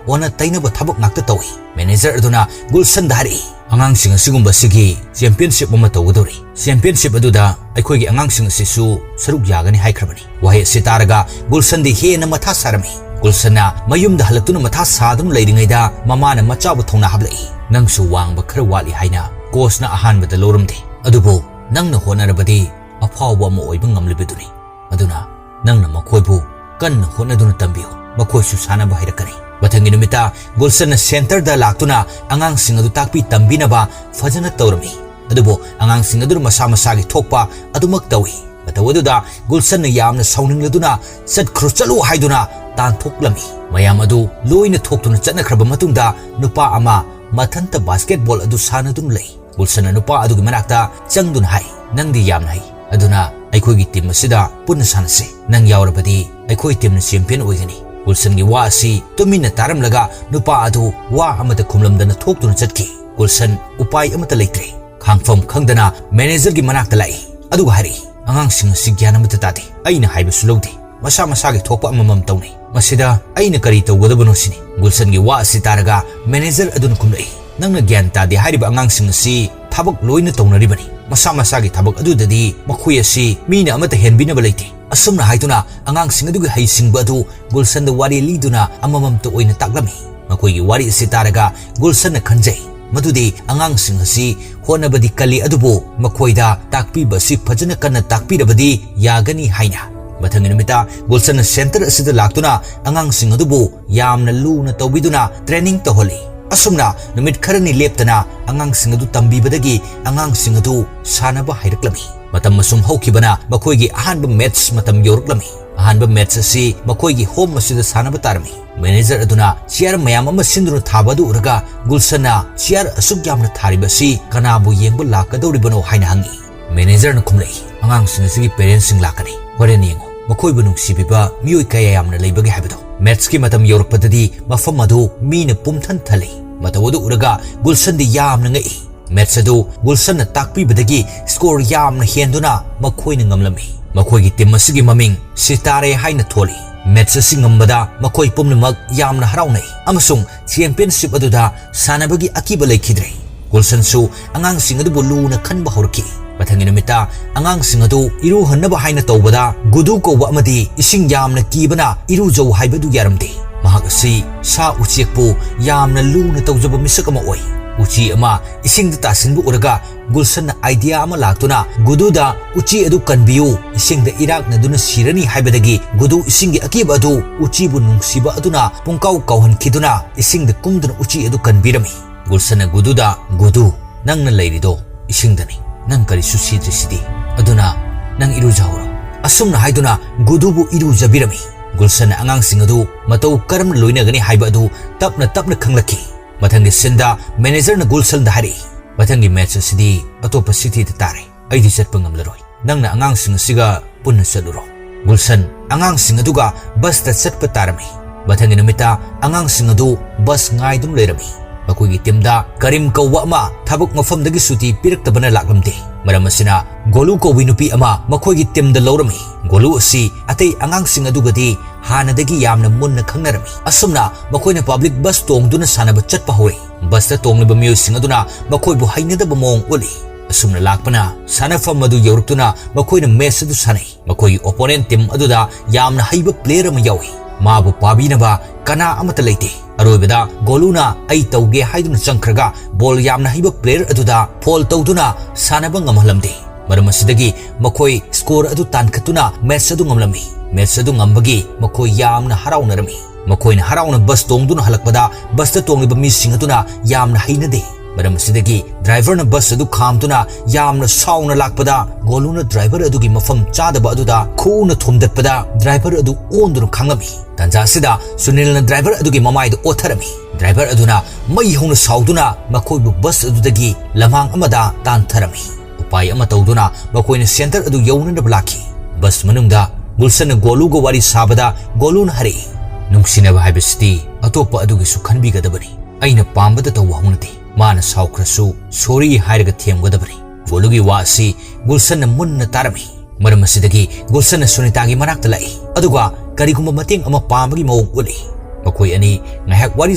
ꯑꯣꯟꯅ ꯇꯩꯅꯕ ꯊꯕꯛ ꯉꯥꯛꯇ ꯇꯧꯏ꯫ ꯃꯦꯅꯦꯖꯔ ꯑꯗꯨꯅ ꯒꯨꯜꯁꯟꯗ ꯍꯥꯏꯔꯛꯏ, "ꯑꯉꯥꯡꯁꯤꯡ ꯑꯁꯤꯒꯨꯝꯕꯁꯤꯒꯤ ꯆꯦꯝꯄꯤꯌꯟꯁꯤꯞ ꯑꯃ ꯇꯧꯒꯗꯧꯔꯤ꯫ ꯆꯦꯝꯄꯤꯌꯟꯁꯤꯞ ꯑꯗꯨꯗ ꯑꯩꯈꯣꯏꯒꯤ ꯑꯉꯥꯡꯁꯤꯡ ꯑꯁꯤꯁꯨ ꯁꯔꯨꯛ ꯌꯥꯒꯅꯤ ꯍꯥꯏꯈ꯭ꯔꯕꯅꯤ꯫" ꯋꯥꯍꯩ ꯑꯁꯤ ꯇꯥꯔꯒ ꯒꯨꯜꯁꯟꯗꯤ ꯍꯦꯟꯅ ꯃꯊꯥ ꯁꯥꯔꯝꯃꯤ꯫ ꯒꯨꯜꯁꯟꯅ ꯃꯌꯨꯝꯗ ꯍꯜꯂꯛꯇꯨꯅ ꯃꯊꯥ ꯁꯥꯗꯨꯅ ꯂꯩꯔꯤꯉꯩꯗ ꯃꯃꯥꯅ ꯃꯆꯥꯕꯨ ꯊꯧꯅꯥ ꯍꯥꯞꯂꯛꯏ꯫ "ꯅꯪꯁꯨ ꯋꯥꯡꯕ ꯈꯔ ꯋꯥꯠꯂꯤ ꯍꯥꯏꯅ ꯀꯣꯆꯅ ꯑꯍꯥꯟꯕꯗ ꯂꯧꯔꯝꯗꯦ꯫ ꯑꯗꯨꯕꯨ ꯅꯪꯅ ꯍꯣꯠꯅꯔꯕꯗꯤ ꯑꯐꯥꯎꯕ ꯑꯃ ꯑꯣꯏꯕ ꯉꯝꯂꯤꯕꯗꯨꯅꯤ꯫ ꯑꯗꯨꯅ ꯅꯪꯅ ꯃꯈꯣꯏꯕꯨ ꯀꯟꯅ ꯍꯣꯠꯅꯗꯨꯅ ꯇꯝꯕꯤꯌꯨ꯫ ꯃꯈꯣꯏꯁꯨ ꯁꯥꯟꯅꯕ ꯍꯩꯔꯛꯀꯅꯤ꯫" ꯃꯊꯪꯒꯤ ꯅꯨꯃꯤꯠꯇ ꯒꯨꯜꯁꯟꯅ ꯁꯦꯟꯇꯔꯗ ꯂꯥꯛꯇꯨꯅ ꯑꯉꯥꯡꯁꯤꯡ ꯑꯗꯨ ꯇꯥꯛꯄꯤ ꯇꯝꯕꯤꯅꯕ ꯐꯖꯅ ꯇꯧꯔꯝꯃꯤ꯫ ꯑꯗꯨꯕꯨ ꯑꯉꯥꯡꯁꯤꯡ ꯑꯗꯨꯅ ꯃꯁꯥ ꯃꯁꯥꯒꯤ ꯊꯣꯛꯄ ꯑꯗꯨꯃꯛ ꯇꯧꯏ꯫ ꯃꯇꯧ ꯑꯗꯨꯗ ꯒꯨꯜꯁꯟꯅ ꯌꯥꯝꯅ ꯁꯥꯎꯅꯤꯡꯂꯗꯨꯅ, "ꯆꯠꯈ꯭ꯔꯣ, ꯆꯠꯂꯣ" ꯍꯥꯏꯗꯨꯅ ꯇꯥꯟꯊꯣꯛꯂꯝꯃꯤ꯫ ꯃꯌꯥꯝ ꯑꯗꯨ ꯂꯣꯏꯅ ꯊꯣꯛꯇꯨꯅ ꯆꯠꯅꯈ꯭ꯔꯕ ꯃꯇꯨꯡꯗ ꯅꯨꯄꯥ ꯑꯃ ꯃꯊꯟꯇ ꯕꯥꯁꯀꯦꯠꯕꯣꯜ ꯑꯗꯨ ꯁꯥꯟꯅꯗꯨꯅ ꯂꯩ꯫ ꯒꯨꯜꯁꯟꯅ ꯅꯨꯄꯥ ꯑꯗꯨꯒꯤ ꯃꯅꯥꯛꯇ ꯆꯪꯗꯨꯅ ꯍꯥꯏ, "ꯅꯪꯗꯤ ꯌꯥꯝꯅ ꯍꯩ, ꯑꯗꯨꯅ ꯑꯩꯈꯣꯏꯒꯤ ꯇꯤꯝ ꯑꯁꯤꯗ ꯄꯨꯟꯅ ꯁꯥꯟꯅꯁꯤ꯫ ꯅꯪ ꯌꯥꯎꯔꯕꯗꯤ ꯑꯩꯈꯣꯏ ꯇꯤꯝꯅ ꯆꯦꯝꯄꯤꯌꯟ ꯑꯣꯏꯒꯅꯤ꯫" ꯒꯨꯜꯁꯟꯒꯤ ꯋꯥ ꯑꯁꯤ ꯇꯨꯃꯤꯟꯅ ꯇꯥꯔꯝꯂꯒ ꯅꯨꯄꯥ ꯑꯗꯨ ꯋꯥ ꯑꯃꯠꯇ ꯈꯨꯝꯂꯝꯗꯅ ꯊꯣꯛꯇꯨꯅ ꯆꯠꯈꯤ꯫ ꯒꯨꯜꯁꯟ ꯎꯄꯥꯏ ꯑꯃꯠꯇ ꯂꯩꯇ꯭ꯔꯦ꯫ ꯈꯥꯡꯐꯝ ꯈꯪꯗꯅ ꯃꯦꯅꯦꯖꯔꯒꯤ ꯃꯅꯥꯛꯇ ꯂꯥꯛꯏ꯫ ꯑꯗꯨꯒ ꯍꯥꯏꯔꯛꯏ, "ꯑꯉꯥꯡꯁꯤꯡ ꯑꯁꯤ ꯒ꯭ꯌꯥꯟ ꯑꯃꯠꯇ ꯇꯥꯗꯦ꯫ ꯑꯩꯅ ꯍꯥꯏꯕꯁꯨ ꯂꯧꯗꯦ꯫ ꯃꯁꯥ ꯃꯁꯥꯒꯤ ꯊꯣꯛꯄ ꯑꯃꯃꯝ ꯇꯧꯅꯩ꯫ ꯃꯁꯤꯗ ꯑꯩꯅ ꯀꯔꯤ ꯇꯧꯒꯗꯕꯅꯣ ꯁꯤꯅꯤ꯫" ꯒꯨꯜꯁꯟꯒꯤ ꯋꯥ ꯑꯁꯤ ꯇꯥꯔꯒ ꯃꯦꯅꯦꯖꯔ ꯑꯗꯨꯅ ꯈꯨꯝꯂꯛꯏ, "ꯅꯪꯅ ꯒ꯭ꯌꯥꯟ ꯇꯥꯗꯦ ꯍꯥꯏꯔꯤꯕ ꯑꯉꯥꯡꯁꯤꯡ ꯑꯁꯤ ꯊꯕꯛ ꯂꯣꯏꯅ ꯇꯧꯅꯔꯤꯕꯅꯤ꯫ ꯃꯁꯥ ꯃꯁꯥꯒꯤ ꯊꯕꯛ ꯑꯗꯨꯗꯗꯤ ꯃꯈꯣꯏ ꯑꯁꯤ ꯃꯤꯅ ꯑꯃꯠꯇ ꯍꯦꯟꯕꯤꯅꯕ ꯂꯩꯇꯦ꯫" ꯑꯁꯨꯝꯅ ꯍꯥꯏꯗꯨꯅ ꯑꯉꯥꯡꯁꯤꯡ ꯑꯗꯨꯒꯤ ꯍꯩꯁꯤꯡꯕ ꯑꯗꯨ ꯒꯨꯜꯁꯟꯗ ꯋꯥꯔꯤ ꯂꯤꯗꯨꯅ ꯑꯃꯃꯝꯇ ꯑꯣꯏꯅ ꯇꯥꯛꯂꯝꯃꯤ꯫ ꯃꯈꯣꯏꯒꯤ ꯋꯥꯔꯤ ꯑꯁꯤ ꯇꯥꯔꯒ ꯒꯨꯜꯁꯟꯅ ꯈꯟꯖꯩ ꯃꯗꯨꯗꯤ ꯑꯉꯥꯡꯁꯤꯡ ꯑꯁꯤ ꯍꯣꯠꯅꯕꯗꯤ ꯀꯜꯂꯤ, ꯑꯗꯨꯕꯨ ꯃꯈꯣꯏꯗ ꯇꯥꯛꯄꯤꯕ ꯑꯁꯤ ꯐꯖꯅ ꯀꯟꯅ ꯇꯥꯛꯄꯤꯔꯕꯗꯤ ꯌꯥꯒꯅꯤ ꯍꯥꯏꯅ꯫ ꯃꯊꯪꯒꯤ ꯅꯨꯃꯤꯠꯇ ꯒꯨꯜꯁꯟꯅ center ꯑꯁꯤꯗ ꯂꯥꯛꯇꯨꯅ ꯑꯉꯥꯡꯁꯤꯡ ꯑꯗꯨꯕꯨ ꯌꯥꯝꯅ ꯂꯨꯅ ꯇꯧꯕꯤꯗꯨꯅ training ꯇꯧꯍꯜꯂꯤ꯫ ꯑꯁꯨꯝꯅ ꯅꯨꯃꯤꯠ ꯈꯔꯅꯤ ꯂꯦꯞꯇꯅ ꯑꯉꯥꯡꯁꯤꯡ ꯑꯗꯨ ꯇꯝꯕꯤꯕꯗꯒꯤ ꯑꯉꯥꯡꯁꯤꯡ ꯑꯗꯨ ꯁꯥꯟꯅꯕ ꯍꯩꯔꯛꯂꯝꯃꯤ꯫ ꯃꯇꯝ ꯑꯁꯨꯝ ꯍꯧꯈꯤꯕꯅ ꯃꯈꯣꯏꯒꯤ ꯑꯍꯥꯟꯕ match ꯃꯇꯝ ꯌꯧꯔꯛꯂꯝꯃꯤ꯫ ꯑꯍꯥꯟꯕ match ꯑꯁꯤ ꯃꯈꯣꯏꯒꯤ home ꯑꯁꯤꯗ ꯁꯥꯟꯅꯕ ꯇꯥꯔꯝꯃꯤ꯫ Manager ꯑꯗꯨꯅ chair ꯃꯌꯥꯝ ꯑꯃ ꯁꯤꯟꯗꯨꯅ ꯊꯥꯕ ꯑꯗꯨ ꯎꯔꯒ ꯒꯨꯜꯁꯟꯅ chair ꯑꯁꯨꯛ ꯌꯥꯝꯅ ꯊꯥꯔꯤꯕ ꯑꯁꯤ ꯀꯅꯥꯕꯨ ꯌꯦꯡꯕ ꯂꯥꯛꯀꯗꯧꯔꯤꯕꯅꯣ ꯍꯥꯏꯅ ꯍꯪꯉꯤ꯫ Managerꯅ ꯈꯨꯝꯂꯛꯏ, "ꯑꯉꯥꯡꯁꯤꯡ ꯑꯁꯤꯒꯤ parentsꯁꯤꯡ ꯂꯥꯛꯀꯅꯤ, ꯍꯣꯔꯦꯟ ꯌꯦꯡꯉꯨ꯫ ꯃꯈꯣꯏꯕꯨ ꯅꯨꯡꯁꯤꯕꯤꯕ ꯃꯤꯑꯣꯏ ꯀꯌꯥ ꯌꯥꯝꯅ ꯂꯩꯕꯒꯦ ꯍꯥꯏꯕꯗꯣ꯫" Matchꯀꯤ ꯃꯇꯝ ꯌꯧꯔꯛꯄꯗꯗꯤ ꯃꯐꯝ ꯑꯗꯨ ꯃꯤꯅ ꯄꯨꯝꯊꯟ ꯊꯜꯂꯤ꯫ ꯃꯇꯧ ꯑꯗꯨ ꯎꯔꯒ ꯒꯨꯜꯁꯟꯗꯤ ꯌꯥꯝꯅ ꯉꯛꯏ꯫ Match ꯑꯗꯨ ꯒꯨꯜꯁꯟꯅ ꯇꯥꯛꯄꯤꯕꯗꯒꯤ score ꯌꯥꯝꯅ ꯍꯦꯟꯗꯨꯅ ꯃꯈꯣꯏꯅ ꯉꯝꯂꯝꯃꯤ꯫ ꯃꯈꯣꯏꯒꯤ team ꯑꯁꯤꯒꯤ ꯃꯃꯤꯡ ꯁꯤꯇꯥꯔꯦ ꯍꯥꯏꯅ ꯊꯣꯜꯂꯤ꯫ Match ꯑꯁꯤ ꯉꯝꯕꯗ ꯃꯈꯣꯏ ꯄꯨꯝꯅꯃꯛ ꯌꯥꯝꯅ ꯍꯔꯥꯎꯅꯩ ꯑꯃꯁꯨꯡ championship ꯑꯗꯨꯗ ꯁꯥꯟꯅꯕꯒꯤ ꯑꯀꯤꯕ ꯂꯩꯈꯤꯗ꯭ꯔꯦ꯫ ꯒꯨꯜꯁꯟꯁꯨ ꯑꯉꯥꯡꯁꯤꯡ ꯑꯗꯨꯕꯨ ꯂꯨꯅ ꯈꯟꯕ ꯍꯧꯔꯛꯈꯤ꯫ ꯃꯊꯪꯒꯤ ꯅꯨꯃꯤꯠꯇ ꯑꯉꯥꯡꯁꯤꯡ ꯑꯗꯨ ꯏꯔꯨꯍꯟꯅꯕ ꯍꯥꯏꯅ ꯇꯧꯕꯗ ꯒꯨꯗꯨ ꯀꯧꯕ ꯑꯃꯗꯤ ꯏꯁꯤꯡ ꯌꯥꯝꯅ ꯀꯤꯕꯅ ꯏꯔꯨꯖꯧ ꯍꯥꯏꯕꯗꯨ ꯌꯥꯔꯝꯗꯦ꯫ ꯃꯍꯥꯛ ꯑꯁꯤ ꯁꯥ ꯎꯆꯦꯛꯄꯨ ꯌꯥꯝꯅ ꯂꯨꯅ ꯇꯧꯖꯕ ꯃꯤꯁꯛ ꯑꯃ ꯑꯣꯏ꯫ ꯎꯆꯤ ꯑꯃ ꯏꯁꯤꯡꯗ ꯇꯥꯁꯤꯟꯕ ꯎꯔꯒ ꯒꯨꯜꯁꯟꯅ idea ꯑꯃ ꯂꯥꯛꯇꯨꯅ ꯒꯨꯗꯨꯗ "ꯎꯆꯤ ꯑꯗꯨ ꯀꯟꯕꯤꯌꯨ, ꯏꯁꯤꯡꯗ ꯏꯔꯥꯛꯅꯗꯨꯅ ꯁꯤꯔꯅꯤ" ꯍꯥꯏꯕꯗꯒꯤ ꯒꯨꯗꯨ ꯏꯁꯤꯡꯒꯤ ꯑꯀꯤꯕ ꯑꯗꯨ ꯎꯆꯤꯕꯨ ꯅꯨꯡꯁꯤꯕ ꯑꯗꯨꯅ ꯄꯨꯡꯀꯥꯎ ꯀꯥꯎꯍꯟꯈꯤꯗꯨꯅ ꯏꯁꯤꯡꯗ ꯀꯨꯝꯗꯨꯅ ꯎꯆꯤ ꯑꯗꯨ ꯀꯟꯕꯤꯔꯝꯃꯤ꯫ ꯒꯨꯜꯁꯟꯅ ꯒꯨꯗꯨꯗ, "ꯒꯨꯗꯨ, ꯅꯪꯅ ꯂꯩꯔꯤꯗꯣ ꯏꯁꯤꯡꯗꯅꯤ, ꯅꯪ ꯀꯔꯤꯁꯨ ꯁꯤꯗ꯭ꯔꯤꯁꯤꯗꯤ, ꯑꯗꯨꯅ ꯅꯪ ꯏꯔꯨꯖꯍꯧꯔꯣ꯫" ꯑꯁꯨꯝꯅ ꯍꯥꯏꯗꯨꯅ ꯒꯨꯗꯨꯕꯨ ꯏꯔꯨꯖꯕꯤꯔꯝꯃꯤ꯫ ꯒꯨꯜꯁꯟꯅ ꯑꯉꯥꯡꯁꯤꯡ ꯑꯗꯨ ꯃꯇꯧ ꯀꯔꯝꯅ ꯂꯣꯏꯅꯒꯅꯤ ꯍꯥꯏꯕ ꯑꯗꯨ ꯇꯞꯅ ꯇꯞꯅ ꯈꯪꯂꯛꯈꯤ꯫ ꯃꯊꯪꯒꯤ sceneꯗ managerꯅ ꯒꯨꯜꯁꯟꯗ ꯍꯥꯏꯔꯛꯏ, "ꯃꯊꯪꯒꯤ match ꯑꯁꯤꯗꯤ ꯑꯇꯣꯞꯄ cityꯗ ꯇꯥꯔꯦ꯫ ꯑꯩꯗꯤ ꯆꯠꯄ ꯉꯝꯂꯔꯣꯏ꯫ ꯅꯪꯅ ꯑꯉꯥꯡꯁꯤꯡ ꯑꯁꯤꯒ ꯄꯨꯟꯅ ꯆꯠꯂꯨꯔꯣ꯫" ꯒꯨꯜꯁꯟ ꯑꯉꯥꯡꯁꯤꯡ ꯑꯗꯨꯒ busꯇ ꯆꯠꯄ ꯇꯥꯔꯝꯃꯤ꯫ ꯃꯊꯪꯒꯤ ꯅꯨꯃꯤꯠꯇ ꯑꯉꯥꯡꯁꯤꯡ ꯑꯗꯨ bus ꯉꯥꯏꯗꯨꯅ ꯂꯩꯔꯝꯃꯤ꯫ ꯃꯈꯣꯏꯒꯤ teamꯗ ꯀꯔꯤꯝ ꯀꯧꯕ ꯑꯃ ꯊꯕꯛ ꯃꯐꯝꯗꯒꯤ ꯁꯨꯇꯤ ꯄꯤꯔꯛꯇꯕꯅ ꯂꯥꯛꯂꯝꯗꯦ꯫ ꯃꯔꯝ ꯑꯁꯤꯅ ꯒꯣꯂꯨ ꯀꯧꯕꯤ ꯅꯨꯄꯤ ꯑꯃ ꯃꯈꯣꯏꯒꯤ teamꯗ ꯂꯧꯔꯝꯃꯤ꯫ ꯒꯣꯂꯨ ꯑꯁꯤ ꯑꯇꯩ ꯑꯉꯥꯡꯁꯤꯡ ꯑꯗꯨꯒꯗꯤ ꯍꯥꯟꯅꯗꯒꯤ ꯌꯥꯝꯅ ꯃꯨꯟꯅ ꯈꯪꯅꯔꯝꯃꯤ꯫ ꯑꯁꯨꯝꯅ ꯃꯈꯣꯏꯅ public bus ꯇꯣꯡꯗꯨꯅ ꯁꯥꯟꯅꯕ ꯆꯠꯄ ꯍꯧꯔꯛꯏ꯫ Busꯇ ꯇꯣꯡꯂꯤꯕ ꯃꯤꯑꯣꯏꯁꯤꯡ ꯑꯗꯨꯅ ꯃꯈꯣꯏꯕꯨ ꯍꯩꯅꯗꯕ ꯃꯑꯣꯡ ꯎꯠꯂꯤ꯫ ꯑꯁꯨꯝꯅ ꯂꯥꯛꯄꯅ ꯁꯥꯟꯅꯐꯝ ꯑꯗꯨ ꯌꯧꯔꯛꯇꯨꯅ ꯃꯈꯣꯏꯅ match ꯑꯗꯨ ꯁꯥꯟꯅꯩ꯫ ꯃꯈꯣꯏꯒꯤ opponent team ꯑꯗꯨꯗ ꯌꯥꯝꯅ ꯍꯩꯕ player ꯑꯃ ꯌꯥꯎꯏ꯫ ꯃꯥꯕꯨ ꯄꯥꯕꯤꯅꯕ ꯀꯅꯥ ꯑꯃꯠꯇ ꯂꯩꯇꯦ꯫ ꯑꯔꯣꯏꯕꯗ ꯒꯣꯂꯨꯅ "ꯑꯩ ꯇꯧꯒꯦ" ꯍꯥꯏꯗꯨꯅ ꯆꯪꯈ꯭ꯔꯒ ball ꯌꯥꯝꯅ ꯍꯩꯕ player ꯑꯗꯨꯗ foul ꯇꯧꯗꯨꯅ ꯁꯥꯟꯅꯕ ꯉꯝꯍꯜꯂꯝꯗꯦ꯫ ꯃꯔꯝ ꯑꯁꯤꯗꯒꯤ ꯃꯈꯣꯏ score ꯑꯗꯨ ꯇꯥꯟꯈꯠꯇꯨꯅ match ꯑꯗꯨ ꯉꯝꯂꯝꯃꯤ꯫ Match ꯑꯗꯨ ꯉꯝꯕꯒꯤ ꯃꯈꯣꯏ ꯌꯥꯝꯅ ꯍꯔꯥꯎꯅꯔꯝꯃꯤ꯫ ꯃꯈꯣꯏꯅ ꯍꯔꯥꯎꯅ bus ꯇꯣꯡꯗꯨꯅ ꯍꯜꯂꯛꯄꯗ busꯇ ꯇꯣꯡꯂꯤꯕ ꯃꯤꯁꯤꯡ ꯑꯗꯨꯅ ꯌꯥꯝꯅ ꯍꯩꯅꯗꯦ꯫ ꯃꯔꯝ ꯑꯁꯤꯗꯒꯤ driverꯅ bus ꯑꯗꯨ ꯈꯥꯝꯗꯨꯅ ꯌꯥꯝꯅ ꯁꯥꯎꯅ ꯂꯥꯛꯄꯗ ꯒꯣꯂꯨꯅ driver ꯑꯗꯨꯒꯤ ꯃꯐꯝ ꯆꯥꯗꯕ ꯑꯗꯨꯗ ꯈꯨꯅ ꯊꯣꯝꯗꯠꯄꯗ driver ꯑꯗꯨ ꯑꯣꯟꯗꯨꯅ ꯈꯥꯡꯂꯝꯃꯤ꯫ ꯇꯥꯟꯖꯥ ꯑꯁꯤꯗ ꯁꯨꯅꯤꯜꯅ driver ꯑꯗꯨꯒꯤ ꯃꯃꯥꯏꯗ ꯑꯣꯠꯊꯔꯝꯃꯤ꯫ Driver ꯑꯗꯨꯅ ꯃꯩ ꯍꯧꯅ ꯁꯥꯎꯗꯨꯅ ꯃꯈꯣꯏꯕꯨ bus ꯑꯗꯨꯗꯒꯤ ꯂꯃꯥꯡ ꯑꯃꯗ ꯇꯥꯟꯊꯔꯝꯃꯤ꯫ ꯎꯄꯥꯏ ꯑꯃ ꯇꯧꯗꯨꯅ ꯃꯈꯣꯏꯅ centre ꯑꯗꯨ ꯌꯧꯅꯅꯕ ꯂꯥꯛꯈꯤ꯫ Bus ꯃꯅꯨꯡꯗ ꯒꯨꯜꯁꯟꯅ ꯒꯣꯂꯨꯒ ꯋꯥꯔꯤ ꯁꯥꯕꯗ ꯒꯣꯂꯨꯅ ꯍꯥꯏꯔꯛꯏ, "ꯅꯨꯡꯁꯤꯅꯕ ꯍꯥꯏꯕꯁꯤꯗꯤ ꯑꯇꯣꯞꯄ ꯑꯗꯨꯒꯤꯁꯨ ꯈꯟꯕꯤꯒꯗꯕꯅꯤ꯫ ꯑꯩꯅ ꯄꯥꯝꯕꯗ ꯇꯧꯕ ꯍꯧꯅꯗꯦ꯫ ꯃꯥꯅ ꯁꯥꯎꯈ꯭ꯔꯁꯨ sorry ꯍꯥꯏꯔꯒ ꯊꯦꯝꯒꯗꯕꯅꯤ꯫" ꯒꯣꯂꯨꯒꯤ ꯋꯥ ꯑꯁꯤ ꯒꯨꯜꯁꯟꯅ ꯃꯨꯟꯅ ꯇꯥꯔꯝꯃꯤ꯫ ꯃꯔꯝ ꯑꯁꯤꯗꯒꯤ ꯒꯨꯜꯁꯟꯅ ꯁꯨꯅꯤꯇꯥꯒꯤ ꯃꯅꯥꯛꯇ ꯂꯥꯛꯏ꯫ ꯑꯗꯨꯒ ꯀꯔꯤꯒꯨꯝꯕ ꯃꯇꯦꯡ ꯑꯃ ꯄꯥꯝꯕꯒꯤ ꯃꯑꯣꯡ ꯎꯠꯂꯤ꯫ ꯃꯈꯣꯏ ꯑꯅꯤ ꯉꯥꯏꯍꯥꯛ ꯋꯥꯔꯤ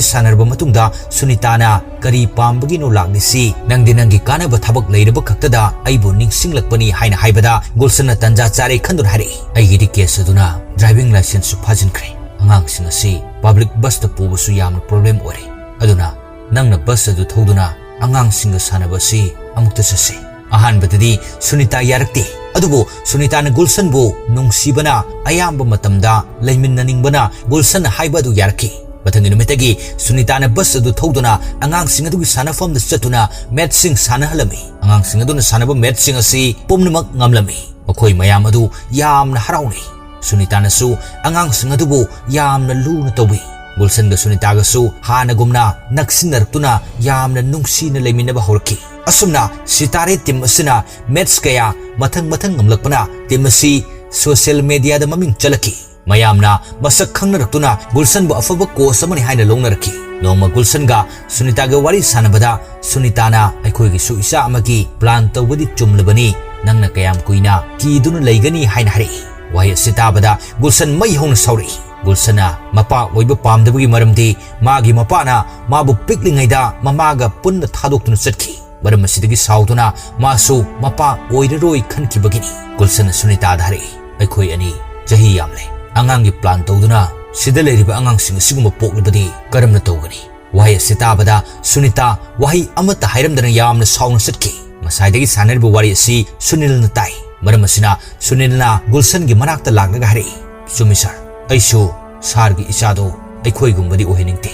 ꯁꯥꯟꯅꯔꯕ ꯃꯇꯨꯡꯗ ꯁꯨꯅꯤꯇꯥꯅ, "ꯀꯔꯤ ꯄꯥꯝꯕꯒꯤꯅꯣ ꯂꯥꯛꯂꯤꯁꯤ? ꯅꯪꯗꯤ ꯅꯪꯒꯤ ꯀꯥꯟꯅꯕ ꯊꯕꯛ ꯂꯩꯔꯕ ꯈꯛꯇꯗ ꯑꯩꯕꯨ ꯅꯤꯡꯁꯤꯡꯂꯛꯄꯅꯤ" ꯍꯥꯏꯅ ꯍꯥꯏꯕꯗ ꯒꯨꯜꯁꯟꯅ ꯇꯟꯖꯥ ꯆꯥꯔꯦ ꯈꯟꯗꯨꯅ ꯍꯥꯏꯔꯛꯏ, "ꯑꯩꯒꯤꯗꯤ case ꯑꯗꯨꯅ driving licenseꯁꯨ ꯐꯥꯖꯤꯟꯈ꯭ꯔꯦ꯫ ꯑꯉꯥꯡꯁꯤꯡ ꯑꯁꯤ public busꯇ ꯄꯨꯕꯁꯨ ꯌꯥꯝꯅ problem ꯑꯣꯏꯔꯦ꯫ ꯑꯗꯨꯅ ꯅꯪꯅ bus ꯑꯗꯨ ꯊꯧꯗꯨꯅ ꯑꯉꯥꯡꯁꯤꯡꯒ ꯁꯥꯟꯅꯕ ꯑꯁꯤ ꯑꯃꯨꯛꯇ ꯆꯠꯁꯤ꯫" ꯑꯍꯥꯟꯕꯗꯗꯤ ꯁꯨꯅꯤꯇꯥ ꯌꯥꯔꯛꯇꯦ꯫ ꯑꯗꯨꯕꯨ ꯁꯨꯅꯤꯇꯥꯅ ꯒꯨꯜꯁꯟꯕꯨ ꯅꯨꯡꯁꯤꯕꯅ ꯑꯌꯥꯝꯕ ꯃꯇꯝꯗ ꯂꯩꯃꯤꯟꯅꯅꯤꯡꯕꯅ ꯒꯨꯜꯁꯟꯅ ꯍꯥꯏꯕ ꯑꯗꯨ ꯌꯥꯔꯛꯈꯤ꯫ ꯃꯊꯪꯒꯤ ꯅꯨꯃꯤꯠꯇꯒꯤ ꯁꯨꯅꯤꯇꯥꯅ bus ꯑꯗꯨ ꯊꯧꯗꯨꯅ ꯑꯉꯥꯡꯁꯤꯡ ꯑꯗꯨꯒꯤ ꯁꯥꯟꯅꯐꯝꯗ ꯆꯠꯇꯨꯅ matchꯁꯤꯡ ꯁꯥꯟꯅꯍꯜꯂꯝꯃꯤ꯫ ꯑꯉꯥꯡꯁꯤꯡ ꯑꯗꯨꯅ ꯁꯥꯟꯅꯕ matchꯁꯤꯡ ꯑꯁꯤ ꯄꯨꯝꯅꯃꯛ ꯉꯝꯂꯝꯃꯤ꯫ ꯃꯈꯣꯏ ꯃꯌꯥꯝ ꯑꯗꯨ ꯌꯥꯝꯅ ꯍꯔꯥꯎꯅꯩ꯫ ꯁꯨꯅꯤꯇꯥꯅꯁꯨ ꯑꯉꯥꯡꯁꯤꯡ ꯑꯗꯨꯕꯨ ꯌꯥꯝꯅ ꯂꯨꯅ ꯇꯧꯏ꯫ ꯒꯨꯜꯁꯟꯒ ꯁꯨꯅꯤꯇꯥꯒꯁꯨ ꯍꯥꯟꯅꯒꯨꯝꯅ ꯅꯛꯁꯤꯟꯅꯔꯛꯇꯨꯅ ꯌꯥꯝꯅ ꯅꯨꯡꯁꯤꯅ ꯂꯩꯃꯤꯟꯅꯕ ꯍꯧꯔꯛꯈꯤ꯫ ꯑꯁꯨꯝꯅ ꯁꯤꯇꯥꯔꯦ team ꯑꯁꯤꯅ match ꯀꯌꯥ ꯃꯊꯪ ꯃꯊꯪ ꯉꯝꯂꯛꯄꯅ team ꯑꯁꯤ social mediaꯗ ꯃꯃꯤꯡ ꯆꯠꯂꯛꯈꯤ꯫ ꯃꯌꯥꯝꯅ ꯃꯁꯛ ꯈꯪꯅꯔꯛꯇꯨꯅ ꯒꯨꯜꯁꯟꯕꯨ ꯑꯐꯕ coach ꯑꯃꯅꯤ ꯍꯥꯏꯅ ꯂꯧꯅꯔꯛꯈꯤ꯫ ꯅꯣꯡꯃ ꯒꯨꯜꯁꯟꯒ ꯁꯨꯅꯤꯇꯥꯒ ꯋꯥꯔꯤ ꯁꯥꯟꯅꯕꯗ ꯁꯨꯅꯤꯇꯥꯅ, "ꯑꯩꯈꯣꯏꯒꯤꯁꯨ ꯏꯆꯥ ꯑꯃꯒꯤ plan ꯇꯧꯕꯗꯤ ꯆꯨꯝꯂꯕꯅꯤ, ꯅꯪꯅ ꯀꯌꯥꯝ ꯀꯨꯏꯅ ꯀꯤꯗꯨꯅ ꯂꯩꯒꯅꯤ?" ꯍꯥꯏꯅ ꯍꯥꯏꯔꯛꯏ꯫ ꯋꯥꯍꯩ ꯑꯁꯤ ꯇꯥꯕꯗ ꯒꯨꯜꯁꯟ ꯃꯩ ꯍꯧꯅ ꯁꯥꯎꯔꯛꯏ꯫ ꯒꯨꯜꯁꯟꯅ ꯃꯄꯥ ꯑꯣꯏꯕ ꯄꯥꯝꯗꯕꯒꯤ ꯃꯔꯝꯗꯤ ꯃꯥꯒꯤ ꯃꯄꯥꯅ ꯃꯥꯕꯨ ꯄꯤꯛꯂꯤꯉꯩꯗ ꯃꯃꯥꯒ ꯄꯨꯟꯅ ꯊꯥꯗꯣꯛꯇꯨꯅ ꯆꯠꯈꯤ꯫ ꯃꯔꯝ ꯑꯁꯤꯗꯒꯤ ꯁꯥꯎꯗꯨꯅ ꯃꯥꯁꯨ ꯃꯄꯥ ꯑꯣꯏꯔꯔꯣꯏ ꯈꯟꯈꯤꯕꯒꯤꯅꯤ꯫ ꯒꯨꯜꯁꯟꯅ ꯁꯨꯅꯤꯇꯥꯗ ꯍꯥꯏꯔꯛꯏ, "ꯑꯩꯈꯣꯏ ꯑꯅꯤ ꯆꯍꯤ ꯌꯥꯝꯂꯦ꯫ ꯑꯉꯥꯡꯒꯤ plan ꯇꯧꯗꯨꯅ ꯁꯤꯗ ꯂꯩꯔꯤꯕ ꯑꯉꯥꯡꯁꯤꯡ ꯑꯁꯤꯒꯨꯝꯕ ꯄꯣꯛꯂꯕꯗꯤ ꯀꯔꯝꯅ ꯇꯧꯒꯅꯤ?" ꯋꯥꯍꯩ ꯑꯁꯤ ꯇꯥꯕꯗ ꯁꯨꯅꯤꯇꯥ ꯋꯥꯍꯩ ꯑꯃꯠꯇ ꯍꯥꯏꯔꯝꯗꯅ ꯌꯥꯝꯅ ꯁꯥꯎꯅ ꯆꯠꯈꯤ꯫ ꯉꯁꯥꯏꯗꯒꯤ ꯁꯥꯟꯅꯔꯤꯕ ꯋꯥꯔꯤ ꯑꯁꯤ ꯁꯨꯅꯤꯜꯅ ꯇꯥꯏ꯫ ꯃꯔꯝ ꯑꯁꯤꯅ ꯁꯨꯅꯤꯜꯅ ꯒꯨꯜꯁꯟꯒꯤ ꯃꯅꯥꯛꯇ ꯂꯥꯛꯂꯒ ꯍꯥꯏꯔꯛꯏ, "ꯆꯨꯝꯃꯤ ꯁꯥꯔ, ꯑꯩꯁꯨ ꯁꯥꯔꯒꯤ ꯏꯆꯥꯗꯣ ꯑꯩꯈꯣꯏꯒꯨꯝꯕꯗꯤ ꯑꯣꯏꯍꯟꯅꯤꯡꯗꯦ꯫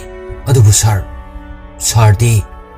ꯑꯗꯨꯕꯨ ꯁꯥꯔ, ꯁꯥꯔꯗꯤ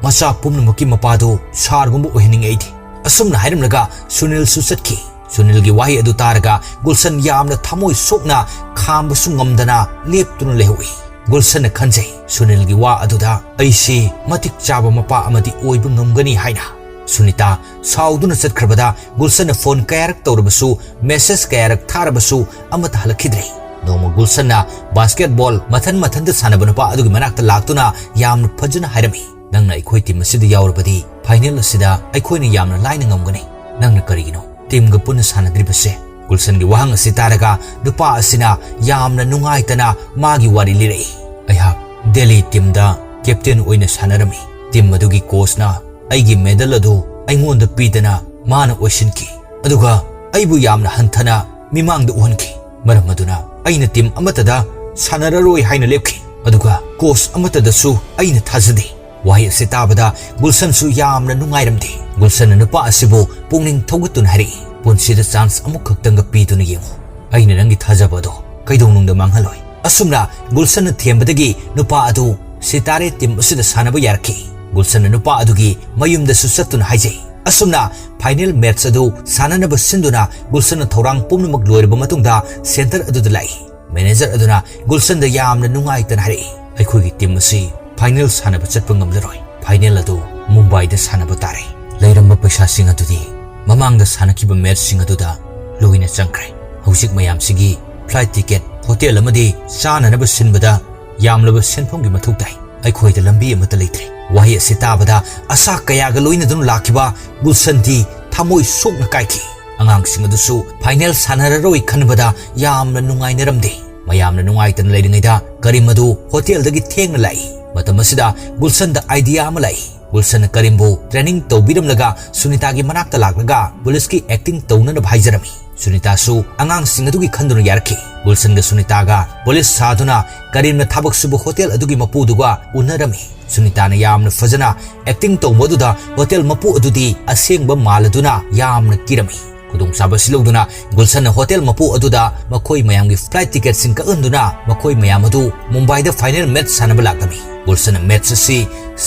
ꯃꯆꯥ ꯄꯨꯝꯅꯃꯛꯀꯤ ꯃꯄꯥꯗꯣ ꯁꯥꯔꯒꯨꯝꯕ ꯑꯣꯏꯍꯟꯅꯤꯡꯉꯦ ꯑꯩꯗꯤ"꯫ ꯑꯁꯨꯝꯅ ꯍꯥꯏꯔꯝꯂꯒ ꯁꯨꯅꯤꯜꯁꯨ ꯆꯠꯈꯤ꯫ ꯁꯨꯅꯤꯜꯒꯤ ꯋꯥꯍꯩ ꯑꯗꯨ ꯇꯥꯔꯒ ꯒꯨꯜꯁꯟ ꯌꯥꯝꯅ ꯊꯃꯣꯏ ꯁꯣꯛꯅ ꯈꯥꯝꯕꯁꯨ ꯉꯝꯗꯅ ꯂꯦꯞꯇꯨꯅ ꯂꯩꯍꯧꯏ꯫ ꯒꯨꯜꯁꯟꯅ ꯈꯟꯖꯩ, ꯁꯨꯅꯤꯜꯒꯤ ꯋꯥ ꯑꯗꯨꯗ ꯑꯩꯁꯤ ꯃꯇꯤꯛ ꯆꯥꯕ ꯃꯄꯥ ꯑꯃꯗꯤ ꯑꯣꯏꯕ ꯉꯝꯒꯅꯤ ꯍꯥꯏꯅ꯫ ꯁꯨꯅꯤꯇꯥ ꯁꯥꯎꯗꯨꯅ ꯆꯠꯈ꯭ꯔꯕꯗ ꯒꯨꯜꯁꯟꯅ ꯐꯣꯟ ꯀꯌꯥꯔꯛ ꯇꯧꯔꯕꯁꯨ, ꯃꯦꯁꯦꯖ ꯀꯌꯥꯔꯛ ꯊꯥꯔꯕꯁꯨ ꯑꯃꯠꯇ ꯍꯜꯂꯛꯈꯤꯗ꯭ꯔꯦ꯫ ꯅꯣꯡꯃ ꯒꯨꯜꯁꯟꯅ ꯕꯥꯁꯀꯦꯠꯕꯣꯜ ꯃꯊꯟ ꯃꯊꯟꯇ ꯁꯥꯟꯅꯕ ꯅꯨꯄꯥ ꯑꯗꯨꯒꯤ ꯃꯅꯥꯛꯇ ꯂꯥꯛꯇꯨꯅ ꯌꯥꯝꯅ ꯐꯖꯅ ꯍꯥꯏꯔꯝꯃꯤ, "ꯅꯪꯅ ꯑꯩꯈꯣꯏ ꯇꯤꯝ ꯑꯁꯤꯗ ꯌꯥꯎꯔꯕꯗꯤ ꯐꯥꯏꯅꯦꯜ ꯑꯁꯤꯗ ꯑꯩꯈꯣꯏꯅ ꯌꯥꯝꯅ ꯂꯥꯏꯅ ꯉꯝꯒꯅꯤ꯫ ꯅꯪꯅ ꯀꯔꯤꯒꯤꯅꯣ ꯇꯤꯝꯒ ꯄꯨꯟꯅ ꯁꯥꯟꯅꯗ꯭ꯔꯤꯕꯁꯦ?" ꯒꯨꯜꯁꯟꯒꯤ ꯋꯥꯍꯪ ꯑꯁꯤ ꯇꯥꯔꯒ ꯅꯨꯄꯥ ꯑꯁꯤꯅ ꯌꯥꯝꯅ ꯅꯨꯡꯉꯥꯏꯇꯅ ꯃꯥꯒꯤ ꯋꯥꯔꯤ ꯂꯤꯔꯛꯏ꯫ "ꯑꯩꯍꯥꯛ ꯗꯦꯜꯂꯤ ꯇꯤꯝꯗ ꯀꯦꯞꯇꯦꯟ ꯑꯣꯏꯅ ꯁꯥꯟꯅꯔꯝꯃꯤ꯫ ꯇꯤꯝ ꯑꯗꯨꯒꯤ ꯀꯣꯆꯅ ꯑꯩꯒꯤ ꯃꯦꯗꯜ ꯑꯗꯨ ꯑꯩꯉꯣꯟꯗ ꯄꯤꯗꯅ ꯃꯥꯅ ꯑꯣꯏꯁꯤꯟꯈꯤ꯫ ꯑꯗꯨꯒ ꯑꯩꯕꯨ ꯌꯥꯝꯅ ꯍꯟꯊꯅ ꯃꯤꯃꯥꯡꯗ ꯎꯍꯟꯈꯤ꯫ ꯃꯔꯝ ꯑꯗꯨꯅ ꯑꯩꯅ ꯇꯤꯝ ꯑꯃꯠꯇꯗ ꯁꯥꯟꯅꯔꯔꯣꯏ ꯍꯥꯏꯅ ꯂꯦꯞꯈꯤ꯫ ꯑꯗꯨꯒ ꯀꯣꯆ ꯑꯃꯠꯇꯗꯁꯨ ꯑꯩꯅ ꯊꯥꯖꯗꯦ"꯫ ꯋꯥꯍꯩ ꯑꯁꯤ ꯇꯥꯕꯗ ꯒꯨꯜꯁꯟꯁꯨ ꯌꯥꯝꯅ ꯅꯨꯡꯉꯥꯏꯔꯝꯗꯦ꯫ ꯒꯨꯜꯁꯟꯅ ꯅꯨꯄꯥ ꯑꯁꯤꯕꯨ ꯄꯨꯛꯅꯤꯡ ꯊꯧꯒꯠꯇꯨꯅ ꯍꯥꯏꯔꯛꯏ, "ꯄꯨꯟꯁꯤꯗ ꯆꯥꯟꯁ ꯑꯃꯈꯛꯇꯪꯒ ꯄꯤꯗꯨꯅ ꯌꯦꯡꯉꯨ꯫ ꯑꯩꯅ ꯅꯪꯒꯤ ꯊꯥꯖꯕ ꯑꯗꯣ ꯀꯩꯗꯧꯅꯨꯡꯗ ꯃꯥꯡꯍꯜꯂꯣꯏ"꯫ ꯑꯁꯨꯝꯅ ꯒꯨꯜꯁꯟꯅ ꯊꯦꯝꯕꯗꯒꯤ ꯅꯨꯄꯥ ꯑꯗꯨ ꯁꯤꯇꯥꯔꯦ ꯇꯤꯝ ꯑꯁꯤꯗ ꯁꯥꯟꯅꯕ ꯌꯥꯔꯛꯈꯤ꯫ ꯒꯨꯜꯁꯟꯅ ꯅꯨꯄꯥ ꯑꯗꯨꯒꯤ ꯃꯌꯨꯝꯗꯁꯨ ꯆꯠꯇꯨꯅ ꯍꯥꯏꯖꯩ꯫ ꯑꯁꯨꯝꯅ ꯐꯥꯏꯅꯦꯜ ꯃꯦꯆ ꯑꯗꯨ ꯁꯥꯟꯅꯅꯕ ꯁꯤꯟꯗꯨꯅ ꯒꯨꯜꯁꯟꯅ ꯊꯧꯔꯥꯡ ꯄꯨꯝꯅꯃꯛ ꯂꯣꯏꯔꯕ ꯃꯇꯨꯡꯗ ꯁꯦꯟꯇꯔ ꯑꯗꯨꯗ ꯂꯥꯛꯏ꯫ ꯃꯦꯅꯦꯖꯔ ꯑꯗꯨꯅ ꯒꯨꯜꯁꯟꯗ ꯌꯥꯝꯅ ꯅꯨꯡꯉꯥꯏꯇꯅ ꯍꯥꯏꯔꯛꯏ, "ꯑꯩꯈꯣꯏꯒꯤ ꯇꯤꯝ ꯑꯁꯤ ꯐꯥꯏꯅꯦꯜ ꯁꯥꯟꯅꯕ ꯆꯠꯄ ꯉꯝꯂꯔꯣꯏ꯫ ꯐꯥꯏꯅꯦꯜ ꯑꯗꯨ ꯃꯨꯝꯕꯥꯏꯗ ꯁꯥꯟꯅꯕ ꯇꯥꯔꯦ꯫ ꯂꯩꯔꯝꯕ ꯄꯩꯁꯥꯁꯤꯡ ꯑꯗꯨꯗꯤ ꯃꯃꯥꯡꯗ ꯁꯥꯟꯅꯈꯤꯕ ꯃꯦꯆꯁꯤꯡ ꯑꯗꯨꯗ ꯂꯣꯏꯅ ꯆꯪꯈ꯭ꯔꯦ꯫ ꯍꯧꯖꯤꯛ ꯃꯌꯥꯝꯁꯤꯒꯤ ꯐ꯭ꯂꯥꯏꯠ ꯇꯤꯀꯦꯠ, ꯍꯣꯇꯦꯜ ꯑꯃꯗꯤ ꯆꯥꯅꯅꯕ ꯁꯤꯟꯕꯗ ꯌꯥꯝꯂꯕ ꯁꯦꯟꯐꯝꯒꯤ ꯃꯊꯧ ꯇꯥꯏ꯫ ꯑꯩꯈꯣꯏꯗ ꯂꯝꯕꯤ ꯑꯃꯠꯇ ꯂꯩꯇ꯭ꯔꯦ"꯫ ꯋꯥꯍꯩ ꯑꯁꯤ ꯇꯥꯕꯗ ꯑꯁꯥ ꯀꯌꯥꯒ ꯂꯣꯏꯅꯗꯨꯅ ꯂꯥꯛꯈꯤꯕ ꯒꯨꯜꯁꯟꯗꯤ ꯊꯃꯣꯏ ꯁꯣꯛꯅ ꯀꯥꯏꯈꯤ꯫ ꯑꯉꯥꯡꯁꯤꯡ ꯑꯗꯨꯁꯨ ꯐꯥꯏꯅꯦꯜ ꯁꯥꯟꯅꯔꯔꯣꯏ ꯈꯟꯕꯗ ꯌꯥꯝꯅ ꯅꯨꯡꯉꯥꯏꯅꯔꯝꯗꯦ꯫ ꯃꯌꯥꯝꯅ ꯅꯨꯡꯉꯥꯏꯇꯅ ꯂꯩꯔꯤꯉꯩꯗ ꯀꯔꯤꯝ ꯑꯗꯨ ꯍꯣꯇꯦꯜꯗꯒꯤ ꯊꯦꯡꯅ ꯂꯥꯛꯏ꯫ ꯃꯇꯝ ꯑꯁꯤꯗ ꯒꯨꯜꯁꯟꯗ ꯑꯥꯏꯗꯤꯌꯥ ꯑꯃ ꯂꯥꯛꯏ꯫ ꯒꯨꯜꯁꯟꯅ ꯀꯔꯤꯝꯕꯨ ꯇ꯭ꯔꯦꯅꯤꯡ ꯇꯧꯕꯤꯔꯝꯂꯒ ꯁꯨꯅꯤꯇꯥꯒꯤ ꯃꯅꯥꯛꯇ ꯂꯥꯛꯂꯒ ꯄꯨꯂꯤꯁꯀꯤ ꯑꯦꯛꯇꯤꯡ ꯇꯧꯅꯅꯕ ꯍꯥꯏꯖꯔꯝꯃꯤ꯫ ꯁꯨꯅꯤꯇꯥꯁꯨ ꯑꯉꯥꯡꯁꯤꯡ ꯑꯗꯨꯒꯤ ꯈꯟꯗꯨꯅ ꯌꯥꯔꯛꯈꯤ꯫ ꯒꯨꯜꯁꯟꯒ ꯁꯨꯅꯤꯇꯥꯒ ꯄꯨꯂꯤꯁ ꯁꯥꯗꯨꯅ ꯀꯔꯤꯝꯅ ꯊꯕꯛ ꯁꯨꯕ ꯍꯣꯇꯦꯜ ꯑꯗꯨꯒꯤ ꯃꯄꯨꯗꯨꯒ ꯎꯅꯔꯝꯃꯤ꯫ ꯁꯨꯅꯤꯇꯥꯅ ꯌꯥꯝꯅ ꯐꯖꯅ ꯑꯦꯛꯇꯤꯡ ꯇꯧꯕ ꯑꯗꯨꯗ ꯍꯣꯇꯦꯜ ꯃꯄꯨ ꯑꯗꯨꯗꯤ ꯑꯁꯦꯡꯕ ꯃꯥꯜꯂꯗꯨꯅ ꯌꯥꯝꯅ ꯀꯤꯔꯝꯃꯤ꯫ ꯈꯨꯗꯣꯡꯆꯥꯕ ꯑꯁꯤ ꯂꯧꯗꯨꯅ ꯒꯨꯜꯁꯟꯅ ꯍꯣꯇꯦꯜ ꯃꯄꯨ ꯑꯗꯨꯗ ꯃꯈꯣꯏ ꯃꯌꯥꯝꯒꯤ ꯐ꯭ꯂꯥꯏꯠ ꯇꯤꯀꯦꯠꯁꯤꯡ ꯀꯛꯍꯟꯗꯨꯅ ꯃꯈꯣꯏ ꯃꯌꯥꯝ ꯑꯗꯨ ꯃꯨꯝꯕꯥꯏꯗ ꯐꯥꯏꯅꯦꯜ ꯃꯦꯠꯆ ꯁꯥꯟꯅꯕ ꯂꯥꯛꯂꯝꯃꯤ꯫ ꯒꯨꯜꯁꯟꯅ ꯃꯦꯠꯆ ꯑꯁꯤ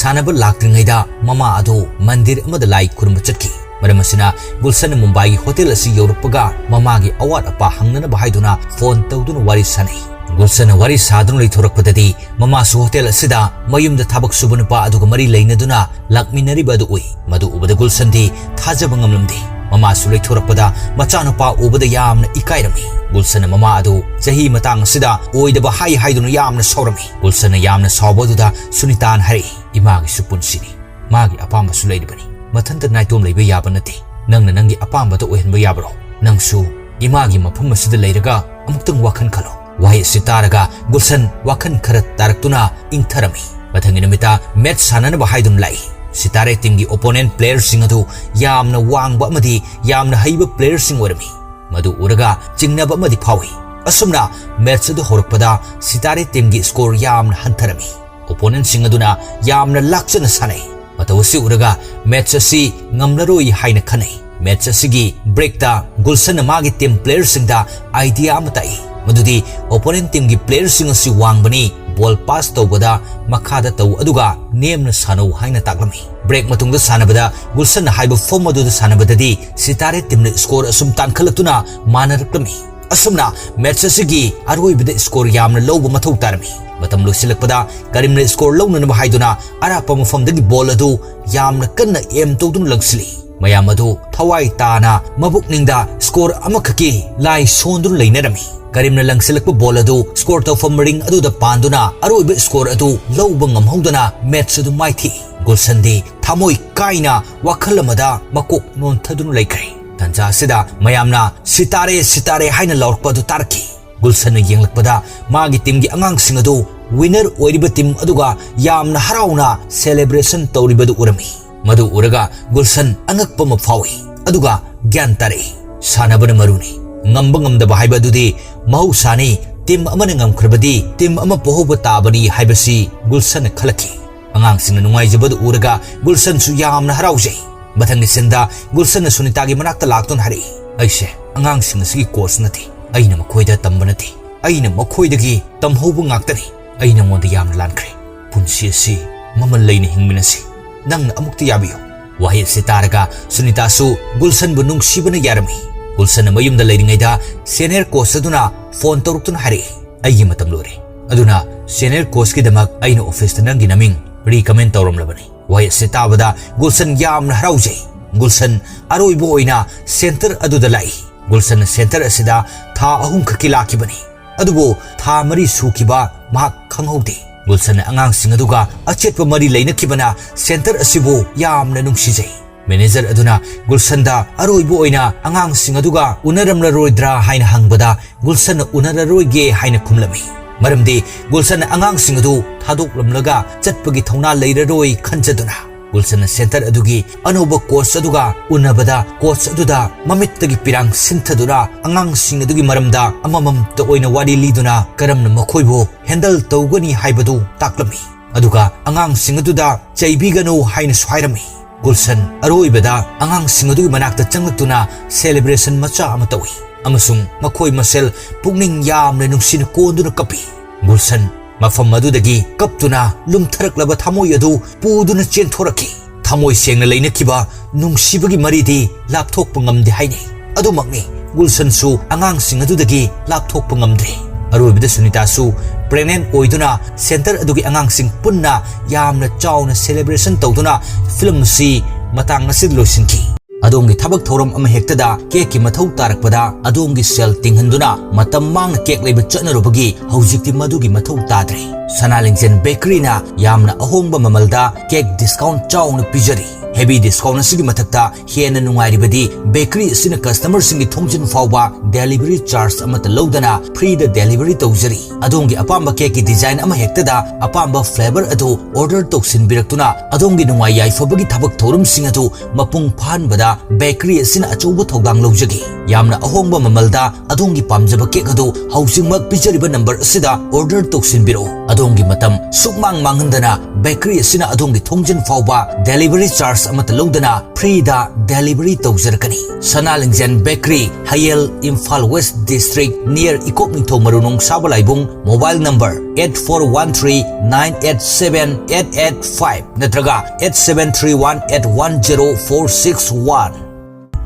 ꯁꯥꯟꯅꯕ ꯂꯥꯛꯇ꯭ꯔꯤꯉꯩꯗ ꯃꯃꯥ ꯑꯗꯨ ꯃꯟꯗꯤꯔ ꯑꯃꯗ ꯂꯥꯏ ꯈꯨꯔꯨꯝꯕ ꯆꯠꯈꯤ꯫ ꯃꯔꯝ ꯑꯁꯤꯅ ꯒꯨꯜꯁꯟꯅ ꯃꯨꯝꯕꯥꯏꯒꯤ ꯍꯣꯇꯦꯜ ꯑꯁꯤ ꯌꯧꯔꯛꯄꯒ ꯃꯃꯥꯒꯤ ꯑꯋꯥꯠ ꯑꯄꯥ ꯍꯪꯅꯅꯕ ꯍꯥꯏꯗꯨꯅ ꯐꯣꯟ ꯇꯧꯗꯨꯅ ꯋꯥꯔꯤ ꯁꯥꯅꯩ꯫ ꯒꯨꯜꯁꯟꯅ ꯋꯥꯔꯤ ꯁꯥꯗꯨꯅ ꯂꯩꯊꯣꯔꯛꯄꯗꯗꯤ ꯃꯃꯥꯁꯨ ꯍꯣꯇꯦꯜ ꯑꯁꯤꯗ ꯃꯌꯨꯝꯗ ꯊꯕꯛ ꯁꯨꯕ ꯅꯨꯄꯥ ꯑꯗꯨꯒ ꯃꯔꯤ ꯂꯩꯅꯗꯨꯅ ꯂꯥꯛꯃꯤꯟꯅꯔꯤꯕ ꯑꯗꯨ ꯎꯏ꯫ ꯃꯗꯨ ꯎꯕꯗ ꯒꯨꯜꯁꯟꯗꯤ ꯊꯥꯖꯕ ꯉꯝꯂꯝꯗꯦ꯫ ꯃꯃꯥꯁꯨ ꯂꯩꯊꯣꯔꯛꯄꯗ ꯃꯆꯥꯅꯨꯄꯥ ꯎꯕꯗ ꯌꯥꯝꯅ ꯏꯀꯥꯏꯔꯝꯃꯤ꯫ ꯒꯨꯜꯁꯟꯅ ꯃꯃꯥ ꯑꯗꯨ ꯆꯍꯤ ꯃꯇꯥꯡ ꯑꯁꯤꯗ ꯑꯣꯏꯗꯕ ꯍꯥꯏ ꯍꯥꯏꯗꯨꯅ ꯌꯥꯝꯅ ꯁꯥꯎꯔꯝꯃꯤ꯫ ꯒꯨꯜꯁꯟꯅ ꯌꯥꯝꯅ ꯁꯥꯎꯕ ꯑꯗꯨꯗ ꯁꯨꯅꯤꯇꯥꯅ ꯍꯥꯏꯔꯛꯏ, "ꯏꯃꯥꯒꯤꯁꯨ ꯄꯨꯟꯁꯤꯅꯤ, ꯃꯥꯒꯤ ꯑꯄꯥꯝꯕꯁꯨ ꯂꯩꯔꯤꯕꯅꯤ꯫ ꯃꯊꯟꯇ ꯅꯥꯏꯇꯣꯝ ꯂꯩꯕ ꯌꯥꯕ ꯅꯠꯇꯦ꯫ ꯅꯪꯅ ꯅꯪꯒꯤ ꯑꯄꯥꯝꯕꯗ ꯑꯣꯏꯍꯟꯕ ꯌꯥꯕ꯭ꯔꯣ? ꯅꯪꯁꯨ ꯏꯃꯥꯒꯤ ꯃꯐꯝ ꯑꯁꯤꯗ ꯂꯩꯔꯒ ꯑꯃꯨꯛꯇꯪ ꯋꯥꯈꯜ ꯈꯜꯂꯣ꯫" ꯋꯥꯍꯩ ꯑꯁꯤ ꯇꯥꯔꯒ ꯒꯨꯜꯁꯟ ꯋꯥꯈꯜ ꯈꯔ ꯇꯥꯔꯛꯇꯨꯅ ꯏꯪꯊꯔꯝꯃꯤ꯫ ꯃꯊꯪꯒꯤ ꯅꯨꯃꯤꯠꯇ ꯃꯦꯠꯆ ꯁꯥꯟꯅꯅꯕ ꯍꯥꯏꯗꯨꯅ ꯂꯥꯛꯏ꯫ ꯁꯤꯇꯥꯔꯦ ꯇꯤꯝꯒꯤ ꯑꯣꯄꯣꯅꯦꯟꯠ ꯄ꯭ꯂꯦꯌꯔꯁꯤꯡ ꯑꯗꯨ ꯌꯥꯝꯅ ꯋꯥꯡꯕ ꯑꯃꯗꯤ ꯌꯥꯝꯅ ꯍꯩꯕ ꯄ꯭ꯂꯦꯌꯔꯁꯤꯡ ꯑꯣꯏꯔꯝꯃꯤ꯫ ꯃꯗꯨ ꯎꯔꯒ ꯆꯤꯡꯅꯕ ꯑꯃꯗꯤ ꯐꯥꯎꯏ꯫ ꯑꯁꯨꯝꯅ ꯃꯦꯠꯆ ꯑꯗꯨ ꯍꯧꯔꯛꯄꯗ ꯁꯤꯇꯥꯔꯦ ꯇꯤꯝꯒꯤ ꯁ꯭ꯀꯣꯔ ꯌꯥꯝꯅ ꯍꯟꯊꯔꯝꯃꯤ꯫ ꯑꯣꯄꯣꯅꯦꯟꯠꯁꯤꯡ ꯑꯗꯨꯅ ꯌꯥꯝꯅ ꯂꯥꯛꯆꯅ ꯁꯥꯟꯅꯩ꯫ ꯃꯇꯧ ꯑꯁꯤ ꯎꯔꯒ ꯃꯦꯠꯆ ꯑꯁꯤ ꯉꯝꯂꯔꯣꯏ ꯍꯥꯏꯅ ꯈꯟꯅꯩ꯫ ꯃꯦꯠꯆ ꯑꯁꯤꯒꯤ ꯕ꯭ꯔꯦꯛꯇ ꯒꯨꯜꯁꯟꯅ ꯃꯥꯒꯤ ꯇꯤꯝ ꯄ꯭ꯂꯦꯌꯔꯁꯤꯡꯗ ꯑꯥꯏꯗꯤꯌꯥ ꯑꯃ ꯇꯥꯛꯏ, ꯃꯗꯨꯗꯤ ꯑꯣꯄꯣꯅꯦꯟꯠ ꯇꯤꯝꯒꯤ ꯄ꯭ꯂꯦꯌꯔꯁꯤꯡ ꯑꯁꯤ ꯋꯥꯡꯕꯅꯤ, ꯕꯣꯜ ꯄꯥꯁ ꯇꯧꯕꯗ ꯃꯈꯥꯗ ꯇꯧ ꯑꯗꯨꯒ ꯅꯦꯝꯅ ꯁꯥꯟꯅꯧ ꯍꯥꯏꯅ ꯇꯥꯛꯂꯝꯃꯤ꯫ ꯕ꯭ꯔꯦꯛ ꯃꯇꯨꯡꯗ ꯁꯥꯟꯅꯕꯗ ꯒꯨꯜꯁꯟꯅ ꯍꯥꯏꯕ ꯐꯣꯝ ꯑꯗꯨꯗ ꯁꯥꯟꯅꯕꯗꯗꯤ ꯁꯤꯇꯥꯔꯦ ꯇꯤꯝꯅ ꯁ꯭ꯀꯣꯔ ꯑꯁꯨꯝ ꯇꯥꯟꯈꯠꯂꯛꯇꯨꯅ ꯃꯥꯟꯅꯔꯛꯂꯝꯃꯤ꯫ ꯑꯁꯨꯝꯅ ꯃꯦꯠꯆ ꯑꯁꯤꯒꯤ ꯑꯔꯣꯏꯕꯗ ꯁ꯭ꯀꯣꯔ ꯌꯥꯝꯅ ꯂꯧꯕ ꯃꯊꯧ ꯇꯥꯔꯝꯃꯤ꯫ ꯃꯇꯝ ꯂꯣꯏꯁꯤꯜꯂꯛꯄꯗ ꯀꯔꯤꯝꯅ ꯁ꯭ꯀꯣꯔ ꯂꯧꯅꯅꯕ ꯍꯥꯏꯗꯨꯅ ꯑꯔꯥꯞꯄ ꯃꯐꯝꯗꯒꯤ ꯕꯣꯜ ꯑꯗꯨ ꯌꯥꯝꯅ ꯀꯟꯅ ꯑꯦꯝ ꯇꯧꯗꯨꯅ ꯂꯪꯁꯤꯜꯂꯤ꯫ ꯃꯌꯥꯝ ꯑꯗꯨ ꯊꯋꯥꯏ ꯇꯥꯅ ꯃꯕꯨꯛꯅꯤꯡꯗ ꯁ꯭ꯀꯣꯔ ꯑꯃꯈꯛꯀꯤ ꯂꯥꯏ ꯁꯣꯟꯗꯨꯅ ꯂꯩꯅꯔꯝꯃꯤ꯫ ꯀꯔꯤꯝꯅ ꯂꯪꯁꯤꯜꯂꯛꯄ ꯕꯣꯜ ꯑꯗꯨ ꯁ꯭ꯀꯣꯔ ꯇꯧꯐꯝ ꯔꯤꯡ ꯑꯗꯨꯗ ꯄꯥꯟꯗꯨꯅ ꯑꯔꯣꯏꯕ ꯁ꯭ꯀꯣꯔ ꯑꯗꯨ ꯂꯧꯕ ꯉꯝꯍꯧꯗꯅ ꯃꯦꯠꯆ ꯑꯗꯨ ꯃꯥꯏꯊꯤꯏ꯫ ꯒꯨꯜꯁꯟꯗꯤ ꯊꯃꯣꯏ ꯀꯥꯏꯅ ꯋꯥꯈꯜ ꯑꯃꯗ ꯃꯀꯣꯛ ꯅꯣꯟꯊꯗꯨꯅ ꯂꯩꯈ꯭ꯔꯦ꯫ ꯇꯟꯖꯥ ꯑꯁꯤꯗ ꯃꯌꯥꯝꯅ "ꯁꯤꯇꯥꯔꯦ, ꯁꯤꯇꯥꯔꯦ" ꯍꯥꯏꯅ ꯂꯥꯎꯔꯛꯄ ꯑꯗꯨ ꯇꯥꯔꯛꯈꯤ꯫ ꯒꯨꯜꯁꯟꯅ ꯌꯦꯡꯂꯛꯄꯗ ꯃꯥꯒꯤ ꯇꯤꯝꯒꯤ ꯑꯉꯥꯡꯁꯤꯡ ꯑꯗꯨ ꯋꯤꯅꯔ ꯑꯣꯏꯔꯤꯕ ꯇꯤꯝ ꯑꯗꯨꯒ ꯌꯥꯝꯅ ꯍꯔꯥꯎꯅ ꯁꯦꯂꯦꯕ꯭ꯔꯦꯁꯟ ꯇꯧꯔꯤꯕꯗꯨ ꯎꯔꯝꯃꯤ꯫ ꯃꯗꯨ ꯎꯔꯒ ꯒꯨꯜꯁꯟ ꯑꯉꯛꯄ ꯑꯃ ꯐꯥꯎꯏ, ꯑꯗꯨꯒ ꯒ꯭ꯌꯥꯟ ꯇꯥꯔꯛꯏ꯫ ꯁꯥꯟꯅꯕꯅ ꯃꯔꯨꯅꯤ, ꯉꯝꯕ ꯉꯝꯗꯕ ꯍꯥꯏꯕ ꯑꯗꯨꯗꯤ ꯃꯍꯧꯁꯥꯅꯤ꯫ ꯇꯤꯝ ꯑꯃꯅ ꯉꯝꯈ꯭ꯔꯕꯗꯤ ꯇꯤꯝ ꯑꯃ ꯄꯣꯍꯧꯕ ꯇꯥꯕꯅꯤ ꯍꯥꯏꯕꯁꯤ ꯒꯨꯜꯁꯟꯅ ꯈꯜꯂꯛꯈꯤ꯫ ꯑꯉꯥꯡꯁꯤꯡꯅ ꯅꯨꯡꯉꯥꯏꯖꯕꯗꯨ ꯎꯔꯒ ꯒꯨꯜꯁꯟꯁꯨ ꯌꯥꯝꯅ ꯍꯔꯥꯎꯖꯩ꯫ ꯃꯊꯪꯒꯤ ꯁꯤꯟꯗ ꯒꯨꯜꯁꯟꯅ ꯁꯨꯅꯤꯇꯥꯒꯤ ꯃꯅꯥꯛꯇ ꯂꯥꯛꯇꯨꯅ ꯍꯥꯏꯔꯛꯏ, "ꯑꯩꯁꯦ ꯑꯉꯥꯡꯁꯤꯡ ꯑꯁꯤꯒꯤ ꯀꯣꯆ ꯅꯠꯇꯦ, ꯑꯩꯅ ꯃꯈꯣꯏꯗ ꯇꯝꯕ ꯅꯠꯇꯦ, ꯑꯩꯅ ꯃꯈꯣꯏꯗꯒꯤ ꯇꯝꯍꯧꯕ ꯉꯥꯛꯇꯅꯤ꯫ ꯑꯩ ꯅꯉꯣꯟꯗ ꯌꯥꯝꯅ ꯂꯥꯟꯈ꯭ꯔꯦ꯫ ꯄꯨꯟꯁꯤ ꯑꯁꯤ ꯃꯃꯜ ꯂꯩꯅ ꯍꯤꯡꯃꯤꯟꯅꯁꯤ꯫ ꯅꯪꯅ ꯑꯃꯨꯛꯇ ꯌꯥꯕꯤꯌꯨ꯫" ꯋꯥꯍꯩ ꯑꯁꯤ ꯇꯥꯔꯒ ꯁꯨꯅꯤꯇꯥꯁꯨ ꯒꯨꯜꯁꯟꯕꯨ ꯅꯨꯡꯁꯤꯕꯅ ꯌꯥꯔꯝꯃꯤ꯫ ꯒꯨꯜꯁꯟꯅ ꯃꯌꯨꯝꯗ ꯂꯩꯔꯤꯉꯩꯗ ꯁꯦꯅꯤꯌꯔ ꯀꯣꯆ ꯑꯗꯨꯅ ꯐꯣꯟ ꯇꯧꯔꯛꯇꯨꯅ ꯍꯥꯏꯔꯛꯏ, "ꯑꯩꯒꯤ ꯃꯇꯝ ꯂꯣꯏꯔꯦ, ꯑꯗꯨꯅ ꯁꯦꯅꯤꯌꯔ ꯀꯣꯆꯀꯤꯗꯃꯛ ꯑꯩꯅ ꯑꯣꯐꯤꯁꯇ ꯅꯪꯒꯤ ꯅꯃꯤꯡ ꯔꯤꯀꯃꯦꯟ ꯇꯧꯔꯝꯂꯕꯅꯤ꯫" ꯋꯥꯍꯩ ꯑꯁꯤ ꯇꯥꯕꯗ ꯒꯨꯜꯁꯟ ꯌꯥꯝꯅ ꯍꯔꯥꯎꯖꯩ꯫ ꯒꯨꯜꯁꯟ ꯑꯔꯣꯏꯕ ꯑꯣꯏꯅ ꯁꯦꯟꯇꯔ ꯑꯗꯨꯗ ꯂꯥꯛꯏ꯫ ꯒꯨꯜꯁꯟꯅ ꯁꯦꯟꯇꯔ ꯑꯁꯤꯗ ꯊꯥ ꯑꯍꯨꯝ ꯈꯛꯀꯤ ꯂꯥꯛꯈꯤꯕꯅꯤ꯫ ꯑꯗꯨꯕꯨ ꯊꯥ ꯃꯔꯤ ꯁꯨꯈꯤꯕ ꯃꯍꯥꯛ ꯈꯪꯍꯧꯗꯦ꯫ ꯒꯨꯜꯁꯟꯅ ꯑꯉꯥꯡꯁꯤꯡ ꯑꯗꯨꯒ ꯑꯆꯦꯠꯄ ꯃꯔꯤ ꯂꯩꯅꯈꯤꯕꯅ ꯁꯦꯟꯇꯔ ꯑꯁꯤꯕꯨ ꯌꯥꯝꯅ ꯅꯨꯡꯁꯤꯖꯩ꯫ ꯃꯦꯅꯦꯖꯔ ꯑꯗꯨꯅ ꯒꯨꯜꯁꯟꯗ ꯑꯔꯣꯏꯕ ꯑꯣꯏꯅ ꯑꯉꯥꯡꯁꯤꯡ ꯑꯗꯨꯒ ꯎꯅꯔꯝꯂꯔꯣꯏꯗ꯭ꯔꯥ ꯍꯥꯏꯅ ꯍꯪꯕꯗ, ꯒꯨꯜꯁꯟꯅ ꯎꯅꯔꯔꯣꯏꯒꯦ ꯍꯥꯏꯅ ꯈꯨꯝꯂꯝꯃꯤ꯫ ꯃꯔꯝꯗꯤ ꯒꯨꯜꯁꯟꯅ ꯑꯉꯥꯡꯁꯤꯡ ꯑꯗꯨ ꯊꯥꯗꯣꯛꯂꯝꯂꯒ ꯆꯠꯄꯒꯤ ꯊꯧꯅꯥ ꯂꯩꯔꯔꯣꯏ ꯈꯟꯖꯗꯨꯅ꯫ ꯒꯨꯜꯁꯟꯅ ꯁꯦꯟꯇꯔ ꯑꯗꯨꯒꯤ ꯑꯅꯧꯕ ꯀꯣꯆ ꯑꯗꯨꯒ ꯎꯅꯕꯗ, ꯀꯣꯆ ꯑꯗꯨꯗ ꯃꯃꯤꯠꯇꯒꯤ ꯄꯤꯔꯥꯡ ꯁꯤꯟꯊꯗꯨꯅ ꯑꯉꯥꯡꯁꯤꯡ ꯑꯗꯨꯒꯤ ꯃꯔꯝꯗ ꯑꯃꯃꯝꯇ ꯑꯣꯏꯅ ꯋꯥꯔꯤ ꯂꯤꯗꯨꯅ ꯀꯔꯝꯅ ꯃꯈꯣꯏꯕꯨ ꯍꯦꯟꯗꯜ ꯇꯧꯒꯅꯤ ꯍꯥꯏꯕꯗꯨ ꯇꯥꯛꯂꯝꯃꯤ꯫ ꯑꯗꯨꯒ ꯑꯉꯥꯡꯁꯤꯡ ꯑꯗꯨꯗ ꯆꯩꯕꯤꯒꯅꯨ ꯍꯥꯏꯅꯁꯨ ꯍꯥꯏꯔꯝꯃꯤ꯫ ꯒꯨꯜꯁꯟ ꯑꯔꯣꯏꯕꯗ ꯑꯉꯥꯡꯁꯤꯡ ꯑꯗꯨꯒꯤ ꯃꯅꯥꯛꯇ ꯆꯪꯂꯛꯇꯨꯅ ꯁꯦꯂꯦꯕ꯭ꯔꯦꯁꯟ ꯃꯆꯥ ꯑꯃ ꯇꯧꯏ ꯑꯃꯁꯨꯡ ꯃꯈꯣꯏ ꯃꯁꯦꯜ ꯄꯨꯛꯅꯤꯡ ꯌꯥꯝꯅ ꯅꯨꯡꯁꯤꯅ ꯀꯣꯟꯗꯨꯅ ꯀꯞꯄꯤ꯫ ꯒꯨꯜꯁꯟ ꯃꯐꯝ ꯑꯗꯨꯗꯒꯤ ꯀꯞꯇꯨꯅ ꯂꯨꯝꯊꯔꯛꯂꯕ ꯊꯃꯣꯏ ꯑꯗꯨ ꯄꯨꯗꯨꯅ ꯆꯦꯟꯊꯣꯔꯛꯈꯤ꯫ ꯊꯃꯣꯏ ꯁꯦꯡꯅ ꯂꯩꯅꯈꯤꯕ ꯅꯨꯡꯁꯤꯕꯒꯤ ꯃꯔꯤꯗꯤ ꯂꯥꯞꯊꯣꯛꯄ ꯉꯝꯗꯦ ꯍꯥꯏꯅꯩ꯫ ꯑꯗꯨꯃꯛꯅꯤ, ꯒꯨꯜꯁꯟꯁꯨ ꯑꯉꯥꯡꯁꯤꯡ ꯑꯗꯨꯗꯒꯤ ꯂꯥꯞꯊꯣꯛꯄ ꯉꯝꯗ꯭ꯔꯦ꯫ ꯑꯔꯣꯏꯕꯗ ꯁꯨꯅꯤꯇꯥꯁꯨ ꯄ꯭ꯔꯦꯒꯅꯦꯟ ꯑꯣꯏꯗꯨꯅ ꯁꯦꯟꯇꯔ ꯑꯗꯨꯒꯤ ꯑꯉꯥꯡꯁꯤꯡ ꯄꯨꯟꯅ ꯌꯥꯝꯅ ꯆꯥꯎꯅ ꯁꯦꯂꯦꯕ꯭ꯔꯦꯁꯟ ꯇꯧꯗꯨꯅ ꯐꯤꯂꯝ ꯑꯁꯤ ꯃꯇꯥꯡ ꯑꯁꯤꯗ ꯂꯣꯏꯁꯤꯟꯈꯤ꯫ ꯑꯗꯣꯝꯒꯤ ꯊꯕꯛ ꯊꯧꯔꯝ ꯑꯃ ꯍꯦꯛꯇꯗ ꯀꯦꯛꯀꯤ ꯃꯊꯧ ꯇꯥꯔꯛꯄꯗ ꯑꯗꯣꯝꯒꯤ ꯁꯦꯜ ꯇꯤꯡꯍꯟꯗꯨꯅ ꯃꯇꯝ ꯃꯥꯡꯅ ꯀꯦꯛ ꯂꯩꯕ ꯆꯠꯅꯔꯨꯕꯒꯤ ꯍꯧꯖꯤꯛꯇꯤ ꯃꯗꯨꯒꯤ ꯃꯊꯧ ꯇꯥꯗ꯭ꯔꯦ꯫ ꯁꯅꯥ ꯂꯤꯡꯖꯦꯜ ꯕꯦꯀꯔꯤꯅ ꯌꯥꯝꯅ ꯑꯍꯣꯡꯕ ꯃꯃꯜꯗ ꯀꯦꯛ ꯗꯤꯁꯀꯥꯎꯟ ꯆꯥꯎꯅ ꯄꯤꯖꯔꯤ꯫ Heavy discount ꯑꯁꯤꯒꯤ ꯃꯊꯛꯇ ꯍꯦꯟꯅ ꯅꯨꯡꯉꯥꯏꯔꯤꯕꯗꯤ bakery ꯑꯁꯤꯅ customerꯁꯤꯡꯒꯤ ꯊꯣꯡꯖꯤꯟ ꯐꯥꯎꯕ delivery charge ꯑꯃꯠꯇ ꯂꯧꯗꯅ freeꯗ delivery ꯇꯧꯖꯔꯤ꯫ ꯑꯗꯣꯝꯒꯤ ꯑꯄꯥꯝꯕ cakeꯀꯤ design ꯑꯃ ꯍꯦꯛꯇꯗ ꯑꯄꯥꯝꯕ flavor ꯑꯗꯨ order ꯇꯧꯁꯤꯟꯕꯤꯔꯛꯇꯨꯅ ꯑꯗꯣꯝꯒꯤ ꯅꯨꯡꯉꯥꯏ ꯌꯥꯏꯐꯕꯒꯤ ꯊꯕꯛ ꯊꯧꯔꯝꯁꯤꯡ ꯑꯗꯨ ꯃꯄꯨꯡ ꯐꯥꯍꯟꯕꯗ bakery ꯑꯁꯤꯅ ꯑꯆꯧꯕ ꯊꯧꯗꯥꯡ ꯂꯧꯖꯒꯦ꯫ ꯌꯥꯝꯅ ꯑꯍꯣꯡꯕ ꯃꯃꯜꯗ ꯑꯗꯣꯝꯒꯤ ꯄꯥꯝꯖꯕ cake ꯑꯗꯨ ꯍꯧꯖꯤꯛꯃꯛ ꯄꯤꯖꯔꯤꯕ number ꯑꯁꯤꯗ order ꯇꯧꯁꯤꯟꯕꯤꯔꯛꯎ꯫ ꯑꯗꯣꯝꯒꯤ ꯃꯇꯝ ꯁꯨꯛꯃꯥꯡ ꯃꯥꯡꯍꯟꯗꯅ bakery ꯑꯁꯤꯅ ꯑꯗꯣꯝꯒꯤ ꯊꯣꯡꯖꯤꯟ ꯐꯥꯎꯕ delivery charge ꯑꯃꯠꯇ ꯂꯧꯗꯅ freeꯗ delivery ꯇꯧꯖꯔꯛꯀꯅꯤ꯫ ꯁꯅꯥ ꯂꯤꯡꯖꯦꯜ bakery, ꯍꯌꯦꯜ, Imphal West District, near ꯏꯀꯣꯛ ꯅꯤꯡꯊꯧ ꯃꯔꯨ ꯅꯣꯡꯁꯥꯕ ꯂꯥꯏꯕꯨꯡ, mobile number eight four one three nine eight seven eight eight five ꯅꯠꯇ꯭ꯔꯒ eight seven three one eight one zero four six one꯫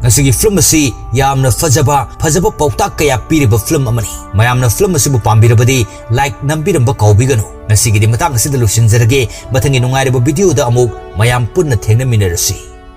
ꯉꯁꯤꯒꯤ film ꯑꯁꯤ ꯌꯥꯝꯅ ꯐꯖꯕ, ꯐꯖꯕ ꯄꯥꯎꯇꯥꯛ ꯀꯌꯥ ꯄꯤꯔꯤꯕ film ꯑꯃꯅꯤ꯫ ꯃꯌꯥꯝꯅ film ꯑꯁꯤꯕꯨ ꯄꯥꯝꯕꯤꯔꯕꯗꯤ like ꯅꯝꯕꯤꯔꯝꯕ ꯀꯥꯎꯕꯤꯒꯅꯨ꯫ ꯉꯁꯤꯒꯤꯗꯤ ꯃꯇꯥꯡ ꯑꯁꯤꯗ ꯂꯣꯏꯁꯤꯟꯖꯔꯒꯦ꯫ ꯃꯊꯪꯒꯤ ꯅꯨꯡꯉꯥꯏꯔꯕ videoꯗ ꯑꯃꯨꯛ ꯃꯌꯥꯝ ꯄꯨꯟꯅ ꯊꯦꯡꯅꯃꯤꯟꯅꯔꯁꯤ꯫